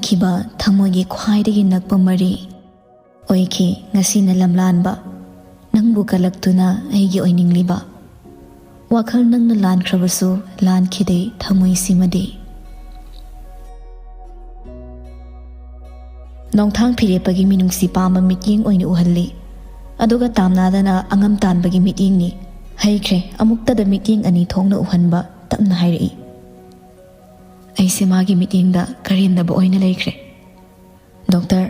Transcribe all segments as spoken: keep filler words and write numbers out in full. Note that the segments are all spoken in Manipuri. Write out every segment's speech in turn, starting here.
ꯈꯤꯕ ꯊꯃꯣꯏꯒꯤ ꯈ꯭ꯋꯥꯏꯗꯒꯤ ꯅꯛꯄ ꯃꯔꯤ ꯑꯣꯏꯈꯤ ꯉꯁꯤꯅ ꯂꯝꯂꯥꯟꯕ꯫ ꯅꯪꯕꯨ ꯀꯜꯂꯛꯇꯨꯅ ꯑꯩꯒꯤ ꯑꯣꯏꯅꯤꯡꯂꯤꯕ꯫ ꯋꯥꯈꯜ ꯅꯪꯅ ꯂꯥꯟꯈ꯭ꯔꯕꯁꯨ ꯂꯥꯟꯈꯤꯗꯦ ꯊꯃꯣꯏꯁꯤꯃꯗꯤ꯫ ꯅꯣꯡꯊꯥꯡ ꯐꯤꯔꯦꯞꯄꯒꯤ ꯃꯤꯅꯨꯡꯁꯤ ꯄꯥꯝꯕ ꯃꯤꯠꯌꯦꯡ ꯑꯣꯏꯅ ꯎꯍꯜꯂꯤ꯫ ꯑꯗꯨꯒ ꯇꯥꯝꯅꯥꯗꯅ ꯑꯉꯝ ꯇꯥꯟꯕꯒꯤ ꯃꯤꯠꯌꯦꯡꯅꯤ꯫ ꯍꯩꯈ꯭ꯔꯦ, ꯑꯃꯨꯛꯇꯗ ꯃꯤꯠꯌꯦꯡ ꯑꯅꯤ ꯊꯣꯛꯅ ꯎꯍꯟꯕ ꯇꯞꯅ ꯍꯥꯏꯔꯛꯏ꯫ ꯑꯩꯁꯦ ꯃꯥꯒꯤ ꯃꯤꯠꯌꯦꯡꯗ ꯀꯔꯦꯝꯅꯕ ꯑꯣꯏꯅ ꯂꯩꯈ꯭ꯔꯦ꯫ "ꯗꯣꯛꯇꯔ,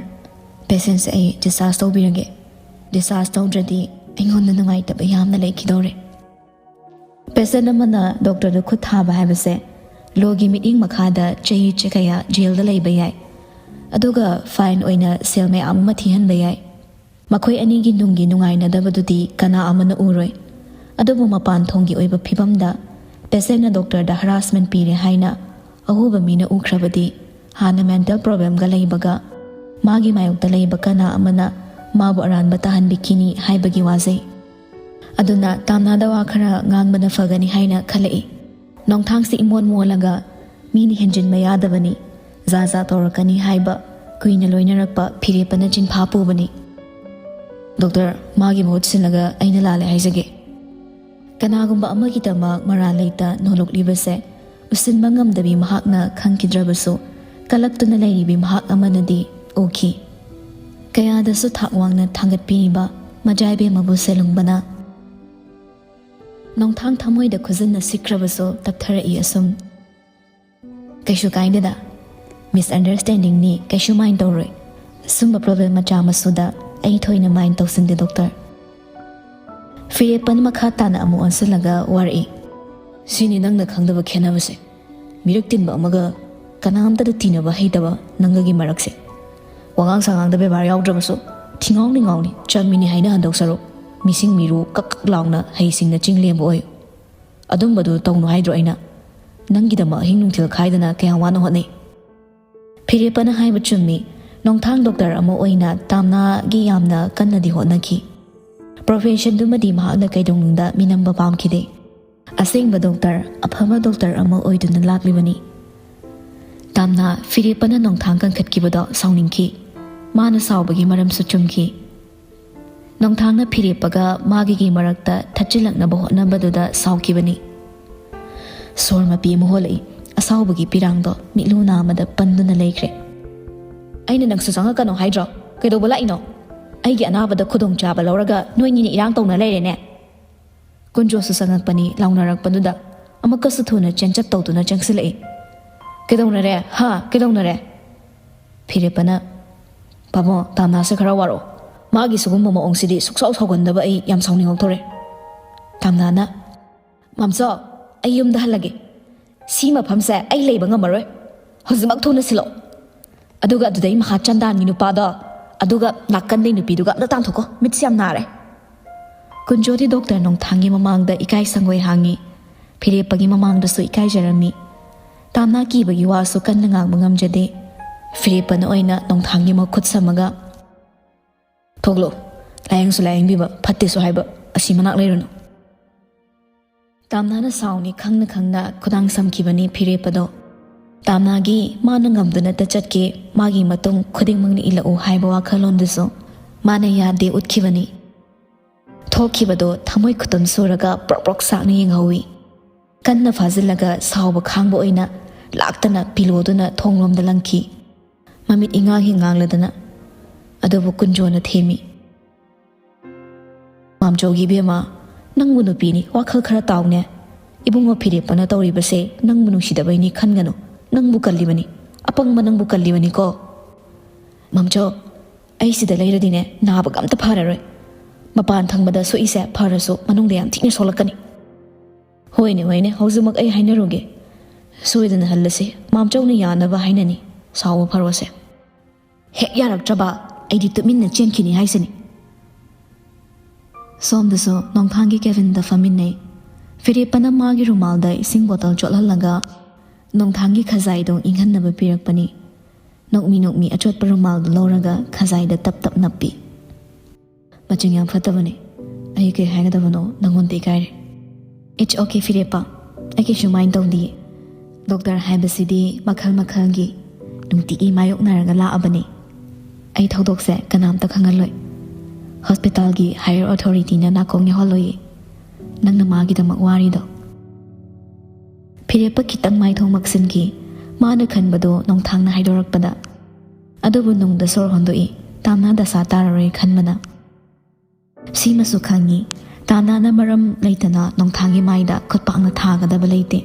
ꯄꯦꯁꯦꯟꯁꯦ ꯑꯩ ꯗꯤꯁꯆꯥꯔꯖ ꯇꯧꯕꯤꯔꯒꯦ꯫ ꯗꯤꯁꯆꯥꯔꯖ ꯇꯧꯗ꯭ꯔꯗꯤ ꯑꯩꯉꯣꯟꯗ ꯅꯨꯡꯉꯥꯏꯇꯕ ꯌꯥꯝꯅ ꯂꯩꯈꯤꯗꯧꯔꯦ꯫" ꯄꯦꯁꯦꯟ ꯑꯃꯅ ꯗꯣꯛꯇꯔꯗ ꯈꯨꯠ ꯊꯥꯕ ꯍꯥꯏꯕꯁꯦ ꯂꯣꯒꯤ ꯃꯤꯠꯌꯦꯡ ꯃꯈꯥꯗ ꯆꯍꯤ ꯀꯌꯥ ꯖꯦꯜꯗ ꯂꯩꯕ ꯌꯥꯏ, ꯑꯗꯨꯒ ꯐꯥꯏꯟ ꯑꯣꯏꯅ ꯁꯦꯜ ꯃꯌꯥꯝ ꯑꯃ ꯊꯤꯍꯟꯕ ꯌꯥꯏ꯫ ꯃꯈꯣꯏ ꯑꯅꯤꯒꯤ ꯅꯨꯡꯒꯤ ꯅꯨꯡꯉꯥꯏꯅꯗꯕꯗꯨꯗꯤ ꯀꯅꯥ ꯑꯃꯅ ꯎꯔꯣꯏ꯫ ꯑꯗꯨꯕꯨ ꯃꯄꯥꯟ ꯊꯣꯡꯒꯤ ꯑꯣꯏꯕ ꯐꯤꯕꯝꯗ ꯄꯦꯁꯦꯟꯅ ꯗꯣꯛꯇꯔꯗ ꯍꯔꯥꯁꯃꯦꯟ ꯄꯤꯔꯦ ꯍꯥꯏꯅ ꯑꯎꯕ ꯃꯤꯅ ꯎꯈ꯭ꯔꯕꯗꯤ, ꯍꯥꯟꯅ ꯃꯦꯟꯇꯦꯜ ꯄ꯭ꯔꯣꯕ꯭ꯂꯦꯝꯒ ꯂꯩꯕꯒ ꯃꯥꯒꯤ ꯃꯥꯌꯣꯛꯇ ꯂꯩꯕ ꯀꯅꯥ ꯑꯃꯅ ꯃꯥꯕꯨ ꯑꯔꯥꯟꯕ ꯇꯥꯍꯟꯕꯤꯈꯤꯅꯤ ꯍꯥꯏꯕꯒꯤ ꯋꯥꯖꯩ꯫ ꯑꯗꯨꯅ ꯇꯥꯝꯅꯥꯗ ꯋꯥ ꯈꯔ ꯉꯥꯡꯕꯅ ꯐꯒꯅꯤ ꯍꯥꯏꯅ ꯈꯜꯂꯛꯏ꯫ ꯅꯣꯡꯊꯥꯡꯁꯤ ꯏꯃꯣꯟ ꯃꯣꯜꯂꯒ, "ꯃꯤꯅ ꯍꯦꯟꯖꯤꯟꯕ ꯌꯥꯗꯕꯅꯤ, ꯖꯥ ꯖꯥ ꯇꯧꯔꯛꯀꯅꯤ" ꯍꯥꯏꯕ ꯀꯨꯏꯅ ꯂꯣꯏꯅꯔꯛꯄ ꯐꯤꯔꯦꯞꯄꯅ ꯆꯤꯟꯐꯥ ꯄꯨꯕꯅꯤ꯫ "ꯗꯣꯛꯇꯔ, ꯃꯥꯒꯤ ꯃꯍꯨꯠ ꯁꯤꯜꯂꯒ ꯑꯩꯅ ꯂꯥꯜꯂꯦ ꯍꯥꯏꯖꯒꯦ꯫" ꯀꯅꯥꯒꯨꯝꯕ ꯑꯃꯒꯤꯗꯃꯛ ꯃꯔꯥꯜ ꯂꯩꯇ ꯅꯣꯂꯨꯛꯂꯤꯕꯁꯦ ꯎꯁꯤꯟꯕ ꯉꯝꯗꯕꯤ ꯃꯍꯥꯛꯅ ꯈꯪꯈꯤꯗ꯭ꯔꯕꯁꯨ, ꯀꯜꯂꯛꯇꯨꯅ ꯂꯩꯔꯤꯕꯤ ꯃꯍꯥꯛ ꯑꯃꯅꯗꯤ ꯎꯈꯤ꯫ ꯀꯌꯥꯗꯁꯨ ꯊꯥꯛ ꯋꯥꯡꯅ ꯊꯥꯡꯒꯠꯄꯤꯔꯤꯕ ꯃꯖꯥꯏꯕꯦꯝꯃꯕꯨ ꯁꯦꯂꯨꯡꯕꯅ꯫ ꯅꯣꯡꯊꯥꯡ ꯊꯃꯣꯏꯗ ꯈꯨꯖꯟꯅ ꯁꯤꯛꯈ꯭ꯔꯕꯁꯨ ꯇꯞꯊꯔꯛꯏ ꯑꯁꯨꯝ꯫ "ꯀꯩꯁꯨ ꯀꯥꯏꯗꯦꯗ, ꯃꯤꯁꯑꯟꯗꯔꯁ꯭ꯇꯦꯟꯗꯤꯡꯅꯤ, ꯀꯩꯁꯨ ꯃꯥꯏꯟ ꯇꯧꯔꯣꯏ꯫ ꯁꯨꯝꯕ ꯄ꯭ꯔꯣꯕ꯭ꯂꯦꯝ ꯃꯆꯥ ꯃꯁꯨꯗ ꯑꯩ ꯊꯣꯏꯅ ꯃꯥꯏꯟ ꯇꯧꯁꯤꯟꯗꯦ, ꯗꯣꯛꯇꯔ꯫" ꯐꯤꯔꯦꯞꯄꯟ ꯃꯈꯥ ꯇꯥꯅ ꯑꯃꯨꯛ ꯑꯣꯟꯁꯤꯜꯂꯒ ꯋꯥꯔꯛꯏ꯫ "ꯁꯤꯅꯤ ꯅꯪꯅ ꯈꯪꯗꯕ ꯈꯦꯠꯅꯕꯁꯦ꯫ ꯃꯤꯔꯛ ꯇꯤꯟꯕ ꯑꯃꯒ ꯀꯅꯥꯝꯇꯗ ꯇꯤꯟꯅꯕ ꯍꯩꯇꯕ ꯅꯪꯒꯒꯤ ꯃꯔꯛꯁꯦ꯫ ꯋꯥꯉꯥꯡ ꯁꯉꯥꯡꯗ ꯕꯦꯕꯥꯔ ꯌꯥꯎꯗ꯭ꯔꯕꯁꯨ ꯊꯤꯉꯥꯎ ꯅꯤꯉꯥꯎꯅꯤ, ꯆꯝꯃꯤꯅꯤ ꯍꯥꯏꯅꯍꯟꯗꯧ ꯁꯔꯨꯛ, ꯃꯤꯁꯤꯡ ꯃꯤꯔꯨ ꯀꯛ ꯀꯛ ꯂꯥꯎꯅ ꯍꯩꯁꯤꯡꯅ ꯆꯤꯡ ꯂꯦꯝꯕ ꯑꯣꯏꯌꯨ꯫ ꯑꯗꯨꯝꯕꯗꯨ ꯇꯧꯅꯨ ꯍꯥꯏꯗ꯭ꯔꯣ ꯑꯩꯅ? ꯅꯪꯒꯤꯗꯃꯛ ꯑꯍꯤꯡ ꯅꯨꯡꯊꯤꯜ ꯈꯥꯏꯗꯅ ꯀꯌꯥꯝ ꯋꯥꯅ ꯍꯣꯠꯅꯩ꯫" ꯐꯤꯔꯦꯞꯄꯅ ꯍꯥꯏꯕ ꯆꯨꯝꯃꯤ꯫ ꯅꯣꯡꯊꯥꯡ ꯗꯣꯛꯇꯔ ꯑꯃ ꯑꯣꯏꯅ ꯇꯥꯝꯅꯥꯒꯤ ꯌꯥꯝꯅ ꯀꯟꯅꯗꯤ ꯍꯣꯠꯅꯈꯤ꯫ ꯄ꯭ꯔꯣꯐꯦꯁꯟꯗꯨꯃꯗꯤ ꯃꯍꯥꯛꯅ ꯀꯩꯗꯧꯅꯨꯡꯗ ꯃꯤꯅꯝꯕ ꯄꯥꯝꯈꯤꯗꯦ꯫ ꯑꯁꯦꯡꯕ ꯗꯣꯛꯇꯔ, ꯑꯐꯕ ꯗꯣꯛꯇꯔ ꯑꯃ ꯑꯣꯏꯗꯨꯅ ꯂꯥꯛꯂꯤꯕꯅꯤ꯫ ꯇꯥꯝꯅꯥ ꯐꯤꯔꯦꯞꯄꯅ ꯅꯣꯡꯊꯥꯡ ꯀꯟꯈꯠꯈꯤꯕꯗꯣ ꯁꯥꯎꯅꯤꯡꯈꯤ꯫ ꯃꯥꯅ ꯁꯥꯎꯕꯒꯤ ꯃꯔꯝꯁꯨ ꯆꯨꯝꯈꯤ꯫ ꯅꯣꯡꯊꯥꯡꯅ ꯐꯤꯔꯦꯞꯄꯒ ꯃꯥꯒꯤꯒꯤ ꯃꯔꯛꯇ ꯊꯠꯆꯤꯜꯂꯛꯅꯕ ꯍꯣꯠꯅꯕꯗꯨꯗ ꯁꯥꯎꯈꯤꯕꯅꯤ꯫ ꯁꯣꯔ ꯃꯄꯤ ꯑꯃ ꯍꯣꯜꯂꯛꯏ꯫ ꯑꯁꯥꯎꯕꯒꯤ ꯄꯤꯔꯥꯡꯗꯣ ꯃꯤꯠꯂꯨ ꯅꯥ ꯑꯃꯗ ꯄꯟꯗꯨꯅ ꯂꯩꯈ꯭ꯔꯦ꯫ "ꯑꯩꯅ ꯅꯪꯁꯨ ꯆꯪꯉꯛꯀꯅꯣ ꯍꯥꯏꯗ꯭ꯔꯣ? ꯀꯩꯗꯧꯕ ꯂꯥꯛꯏꯅꯣ? ꯑꯩꯒꯤ ꯑꯅꯥꯕꯗ ꯈꯨꯗꯣꯡꯆꯥꯕ ꯂꯧꯔꯒ ꯅꯣꯏꯅꯤꯅ ꯏꯔꯥꯡ ꯇꯧꯅ ꯂꯩꯔꯦꯅꯦ!" ꯀꯨꯟꯖꯣꯁꯨ ꯆꯪꯉꯛꯄꯅꯤ꯫ ꯂꯥꯎꯅꯔꯛꯄꯗꯨꯗ ꯑꯃꯨꯛꯀꯁꯨ ꯊꯨꯅ ꯆꯦꯟꯆꯠ ꯇꯧꯗꯨꯅ ꯆꯪꯁꯤꯜꯂꯛꯏ꯫ "ꯀꯩꯗꯧꯅꯔꯦ? ꯍꯥ? ꯀꯩꯗꯧꯅꯔꯦ?" ꯐꯤꯔꯦꯞꯄꯅ, "ꯄꯥꯕꯣ, ꯇꯥꯝꯅꯥꯁꯦ ꯈꯔ ꯋꯥꯔꯛꯑꯣ꯫ ꯃꯥꯒꯤ ꯁꯤꯒꯨꯝꯕ ꯃꯑꯣꯡꯁꯤꯗꯤ ꯁꯨꯛꯁꯥꯎ ꯁꯥꯎꯒꯟꯗꯕ ꯑꯩ ꯌꯥꯝ ꯁꯥꯎꯅꯤꯡꯉꯛꯇꯧꯔꯦ꯫" ꯇꯥꯝꯅꯥꯅ, "ꯃꯥꯝꯆꯧ, ꯑꯩ ꯌꯨꯝꯗ ꯍꯜꯂꯒꯦ꯫ ꯁꯤ ꯃꯐꯝꯁꯦ ꯑꯩ ꯂꯩꯕ ꯉꯝꯃꯔꯣꯏ꯫ ꯍꯧꯖꯤꯛꯃꯛ ꯊꯨꯅ ꯁꯤꯜꯂꯛꯑꯣ꯫ ꯑꯗꯨꯒ ꯑꯗꯨꯗꯩ ꯃꯍꯥ ꯆꯟꯗꯥꯟꯒꯤ ꯅꯨꯄꯥꯗꯣ, ꯑꯗꯨꯒ ꯅꯥꯀꯟꯗꯩ ꯅꯨꯄꯤꯗꯨꯒ ꯑꯝꯇ ꯇꯥꯟꯊꯣꯛꯀꯣ꯫ ꯃꯤꯠꯁꯦ ꯌꯥꯝ ꯅꯥꯔꯦ꯫" ꯀꯨꯟꯖꯣꯗꯤ ꯗꯣꯛꯇꯔ ꯅꯣꯡꯊꯥꯡꯒꯤ ꯃꯃꯥꯡꯗ ꯏꯀꯥꯏ ꯁꯪꯒꯣꯏ ꯍꯥꯡꯉꯤ꯫ ꯐꯤꯔꯦꯞꯄꯒꯤ ꯃꯃꯥꯡꯗꯁꯨ ꯏꯀꯥꯏꯖꯔꯝꯃꯤ꯫ ꯇꯥꯝꯅꯥ ꯀꯤꯕꯒꯤ ꯋꯥꯁꯨ ꯀꯟꯅ ꯉꯥꯡꯕ ꯉꯝꯖꯗꯦ꯫ ꯐꯤꯔꯦꯞꯄꯅ ꯑꯣꯏꯅ ꯅꯣꯡꯊꯥꯡꯒꯤ ꯃꯈꯨꯠ ꯁꯝꯃꯒ, "ꯊꯣꯛꯂꯣ꯫ ꯂꯥꯏꯌꯦꯡꯁꯨ ꯂꯥꯏꯌꯦꯡꯕꯤꯕ, ꯐꯠꯇꯦꯁꯨ ꯍꯥꯏꯕ, ꯑꯁꯤ ꯃꯅꯥꯛ ꯂꯩꯔꯨꯅꯨ꯫" ꯇꯥꯝꯅꯥꯅ ꯁꯥꯎꯅꯤ ꯈꯪꯅ ꯈꯪꯅ ꯈꯨꯗꯥꯡ ꯁꯝꯈꯤꯕꯅꯤ ꯐꯤꯔꯦꯞꯄꯗꯣ꯫ ꯇꯥꯝꯅꯥꯒꯤ ꯃꯥꯅ ꯉꯝꯗꯨꯅꯇ ꯆꯠꯀꯦ, ꯃꯥꯒꯤ ꯃꯇꯨꯡ ꯈꯨꯗꯤꯡꯃꯛꯅ ꯏꯜꯂꯛꯎ ꯍꯥꯏꯕ ꯋꯥꯈꯜꯂꯣꯟꯗꯨꯁꯨ ꯃꯥꯅ ꯌꯥꯗꯦ ꯎꯠꯈꯤꯕꯅꯤ꯫ ꯊꯣꯛꯈꯤꯕꯗꯣ ꯊꯃꯣꯏ ꯈꯨꯇꯨꯝ ꯁꯨꯔꯒ ꯄ꯭ꯔꯣꯛ ꯄ꯭ꯔꯣꯛ ꯆꯥꯛꯅ ꯌꯦꯡꯍꯧꯏ꯫ ꯀꯟꯅ ꯐꯥꯖꯤꯜꯂꯒ ꯁꯥꯎꯕ ꯈꯥꯡꯕ ꯑꯣꯏꯅ ꯂꯥꯛꯇꯅ ꯄꯤꯂꯣꯗꯨꯅ ꯊꯣꯡꯂꯣꯝꯗ ꯂꯪꯈꯤ꯫ ꯃꯃꯤꯠ ꯏꯉꯥꯡ ꯍꯦꯛ ꯉꯥꯡꯂꯗꯅ꯫ ꯑꯗꯨꯕꯨ ꯀꯨꯟꯖꯣꯅ ꯊꯦꯝꯃꯤ꯫ "ꯃꯥꯝꯆꯧꯒꯤ ꯏꯕꯦꯝꯃ, ꯅꯪꯕꯨ ꯅꯨꯄꯤꯅꯤ, ꯋꯥꯈꯜ ꯈꯔ ꯇꯥꯎꯅꯦ꯫ ꯏꯕꯨꯡꯉꯣ ꯐꯤꯔꯦꯞꯄꯅ ꯇꯧꯔꯤꯕꯁꯦ ꯅꯪꯕꯨ ꯅꯨꯡꯁꯤꯗꯕꯩꯅꯤ ꯈꯟꯒꯅꯨ꯫ ꯅꯪꯕꯨ ꯀꯜꯂꯤꯕꯅꯤ, ꯑꯄꯪꯕ ꯅꯪꯕꯨ ꯀꯜꯂꯤꯕꯅꯤꯀꯣ꯫ ꯃꯥꯝꯆꯧ, ꯑꯩ ꯁꯤꯗ ꯂꯩꯔꯗꯤꯅꯦ ꯅꯥꯕꯒ ꯑꯝꯇ ꯐꯔꯔꯣꯏ꯫ ꯃꯄꯥꯟ ꯊꯪꯕꯗ ꯁꯣꯛꯏꯁꯦ ꯐꯔꯁꯨ ꯃꯅꯨꯡꯗ ꯌꯥꯝ ꯊꯤꯅ ꯁꯣꯛꯂꯛꯀꯅꯤ꯫" "ꯍꯣꯏꯅꯦ, ꯍꯣꯏꯅꯦ, ꯍꯧꯖꯤꯛꯃꯛ ꯑꯩ ꯍꯥꯏꯅꯔꯨꯒꯦ꯫ ꯁꯣꯏꯗꯅ ꯍꯜꯂꯁꯤ꯫ ꯃꯥꯝꯆꯧꯅ ꯌꯥꯅꯕ ꯍꯥꯏꯅꯅꯤ꯫ ꯁꯥꯎꯕ ꯐꯔꯣꯁꯦ꯫ ꯍꯦꯛ ꯌꯥꯔꯛꯇ꯭ꯔꯕ ꯑꯩꯗꯤ ꯇꯨꯃꯤꯟꯅ ꯆꯦꯟꯈꯤꯅꯤ ꯍꯥꯏꯁꯤꯅꯤ꯫" ꯁꯣꯝꯗꯁꯨ ꯅꯣꯡꯊꯥꯡꯒꯤ ꯀꯦꯕꯤꯟꯗ ꯐꯝꯃꯤꯟꯅꯩ꯫ ꯐꯤꯔꯦꯞꯄꯅ ꯃꯥꯒꯤ ꯔꯨꯃꯥꯜꯗ ꯏꯁꯤꯡ ꯕꯣꯇꯜ ꯆꯣꯠꯍꯜꯂꯒ ꯅꯣꯡꯊꯥꯡꯒꯤ ꯈꯖꯥꯏꯗꯣ ꯏꯪꯍꯟꯅꯕ ꯄꯤꯔꯛꯄꯅꯤ꯫ ꯅꯣꯛꯃꯤ ꯅꯣꯛꯃꯤ ꯑꯆꯣꯠꯄ ꯔꯨꯃꯥꯜꯗꯨ ꯂꯧꯔꯒ ꯈꯖꯥꯏꯗ ꯇꯞ ꯇꯞ ꯅꯞꯄꯤ꯫ "ꯃꯆꯤꯡ ꯌꯥꯝ ꯐꯠꯇꯕꯅꯦ꯫ ꯑꯩ ꯀꯩ ꯍꯥꯏꯒꯗꯕꯅꯣ ꯅꯪꯉꯣꯟꯗ ꯏꯀꯥꯏꯔꯦ꯫" "It's okay ꯐꯤꯔꯦꯞꯄ, ꯑꯩ ꯀꯩꯁꯨ ꯃꯥꯏꯟ ꯇꯧꯗꯤꯌꯦ꯫ ꯗꯣꯛꯇꯔ ꯍꯥꯏꯕꯁꯤꯗꯤ ꯃꯈꯜ ꯃꯈꯜꯒꯤ ꯅꯨꯡꯇꯤꯒꯤ ꯃꯥꯌꯣꯛꯅꯔꯒ ꯂꯥꯛꯑꯕꯅꯤ꯫ ꯑꯩ ꯊꯧꯗꯣꯛꯁꯦ ꯀꯅꯥꯝꯇ ꯈꯪꯍꯜꯂꯣꯏ꯫ ꯍꯣꯁꯄꯤꯇꯥꯜꯒꯤ ꯍꯥꯌꯔ ꯑꯣꯊꯣꯔꯤꯇꯤꯅ ꯅꯥꯀꯣꯡ ꯌꯧꯍꯜꯂꯣꯏꯌꯦ꯫ ꯅꯪꯅ ꯃꯥꯒꯤꯗꯃꯛ ꯋꯥꯔꯤꯗꯣ꯫ ꯐꯤꯔꯦꯞꯄ ꯈꯤꯇꯪ ꯃꯥꯏꯊꯣꯡ ꯃꯛꯁꯤꯟꯈꯤ꯫ ꯃꯥꯅ ꯈꯟꯕꯗꯣ ꯅꯣꯡꯊꯥꯡꯅ ꯍꯥꯏꯗꯣꯔꯛꯄꯗ꯫ ꯑꯗꯨꯕꯨ ꯅꯨꯡꯗ ꯁꯣꯔ ꯍꯣꯟꯗꯣꯛꯏ꯫ ꯇꯥꯝꯅꯥ ꯗꯁꯥ ꯇꯥꯔꯔꯣꯏ ꯈꯟꯕꯅ꯫ ꯁꯤꯃꯁꯨ ꯈꯪꯉꯤ, ꯇꯥꯝꯅꯥꯅ ꯃꯔꯝ ꯂꯩꯇꯅ ꯅꯣꯡꯊꯥꯡꯒꯤ ꯃꯥꯏꯗ ꯈꯨꯠ ꯄꯥꯛꯅ ꯊꯥꯒꯗꯕ ꯂꯩꯇꯦ꯫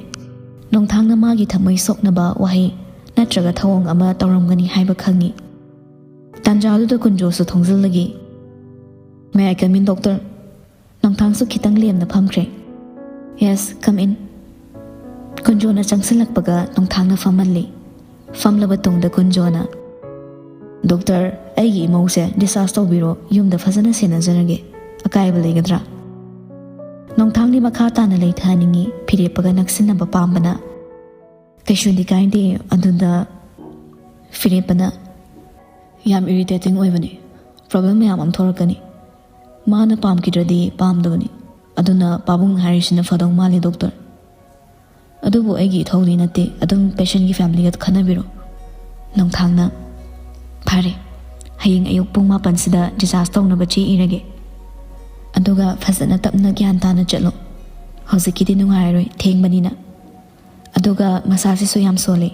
ꯅꯣꯡꯊꯥꯡꯅ ꯃꯥꯒꯤ ꯊꯃꯣꯏ ꯁꯣꯛꯅꯕ ꯋꯥꯍꯩ ꯅꯠꯇ꯭ꯔꯒ ꯊꯧꯑꯣꯡ ꯑꯃ ꯇꯧꯔꯝꯒꯅꯤ ꯍꯥꯏꯕ ꯈꯪꯉꯤ꯫ ꯇꯥꯟꯖꯥꯗꯨꯗ ꯀꯨꯟꯖꯣꯁꯨ ꯊꯣꯡꯖꯤꯜꯂꯒꯤ꯫ "May I come in, doctor?" ꯅꯣꯡꯊꯥꯡꯁꯨ ꯈꯤꯇꯪ ꯂꯦꯝꯅ ꯐꯝꯈ꯭ꯔꯦ꯫ "Yes, come in." ꯀꯨꯟꯖꯣꯅ ꯆꯪꯁꯤꯜꯂꯛꯄꯒ ꯅꯣꯡꯊꯥꯡꯅ ꯐꯝꯍꯜꯂꯤ꯫ ꯐꯝꯂꯕ ꯇꯨꯡꯗ ꯀꯨꯟꯖꯣꯅ, "ꯗꯣꯛꯇꯔ, ꯑꯩꯒꯤ ꯏꯃꯧꯁꯦ discharge ꯇꯧꯕꯤꯔꯣ, ꯌꯨꯝꯗ ꯐꯖꯅ ꯁꯦꯟꯅꯖꯔꯒꯦ꯫ ꯑꯀꯥꯏꯕ ꯂꯩꯒꯗ꯭ꯔꯥ?" ꯅꯣꯡꯊꯥꯡꯗꯤ ꯃꯈꯥ ꯇꯥꯅ ꯂꯩꯊꯍꯟꯅꯤꯡꯉꯤ, ꯐꯤꯔꯦꯞꯄꯒ ꯅꯛꯁꯤꯟꯅꯕ ꯄꯥꯝꯕꯅ꯫ "ꯀꯩꯁꯨꯗꯤ ꯀꯥꯏꯗꯦ, ꯑꯗꯨꯗ," ꯐꯤꯔꯦꯞꯄꯅ, "ꯌꯥꯝ irritating ꯑꯣꯏꯕꯅꯤ, problem ꯃꯌꯥꯝ ꯑꯃ ꯊꯣꯛꯂꯛꯀꯅꯤ꯫ ꯃꯥꯅ ꯄꯥꯝꯈꯤꯗ꯭ꯔꯗꯤ ꯄꯥꯝꯗꯕꯅꯤ꯫ ꯑꯗꯨꯅ ꯄꯥꯕꯨꯡ ꯍꯥꯏꯔꯤꯁꯤꯅ ꯐꯗꯧ ꯃꯥꯜꯂꯦ, ꯗꯣꯛꯇꯔ꯫ ꯑꯗꯨꯕꯨ ꯑꯩꯒꯤ ꯏꯊꯧꯗꯤ ꯅꯠꯇꯦ, ꯑꯗꯨꯝ patientꯒꯤ familyꯒ ꯈꯟꯅꯕꯤꯔꯣ꯫" ꯅꯣꯡꯊꯥꯡꯅ, "ꯐꯔꯦ, ꯍꯌꯦꯡ ꯑꯌꯨꯛ ꯄꯨꯡ ꯃꯥꯄꯟꯁꯤꯗ discharge ꯇꯧꯅꯕ ꯆꯦ ꯏꯔꯒꯦ꯫ ꯑꯗꯨꯒ ꯐꯖꯅ ꯇꯞꯅ ꯒ꯭ꯌꯥꯟ ꯇꯥꯅ ꯆꯠꯂꯣ꯫ ꯍꯧꯖꯤꯛꯀꯤꯗꯤ ꯅꯨꯡꯉꯥꯏꯔꯣꯏ, ꯊꯦꯡꯕꯅꯤꯅ꯫ ꯑꯗꯨꯒ ꯃꯁꯥꯁꯤꯁꯨ ꯌꯥꯝ ꯁꯣꯜꯂꯤ꯫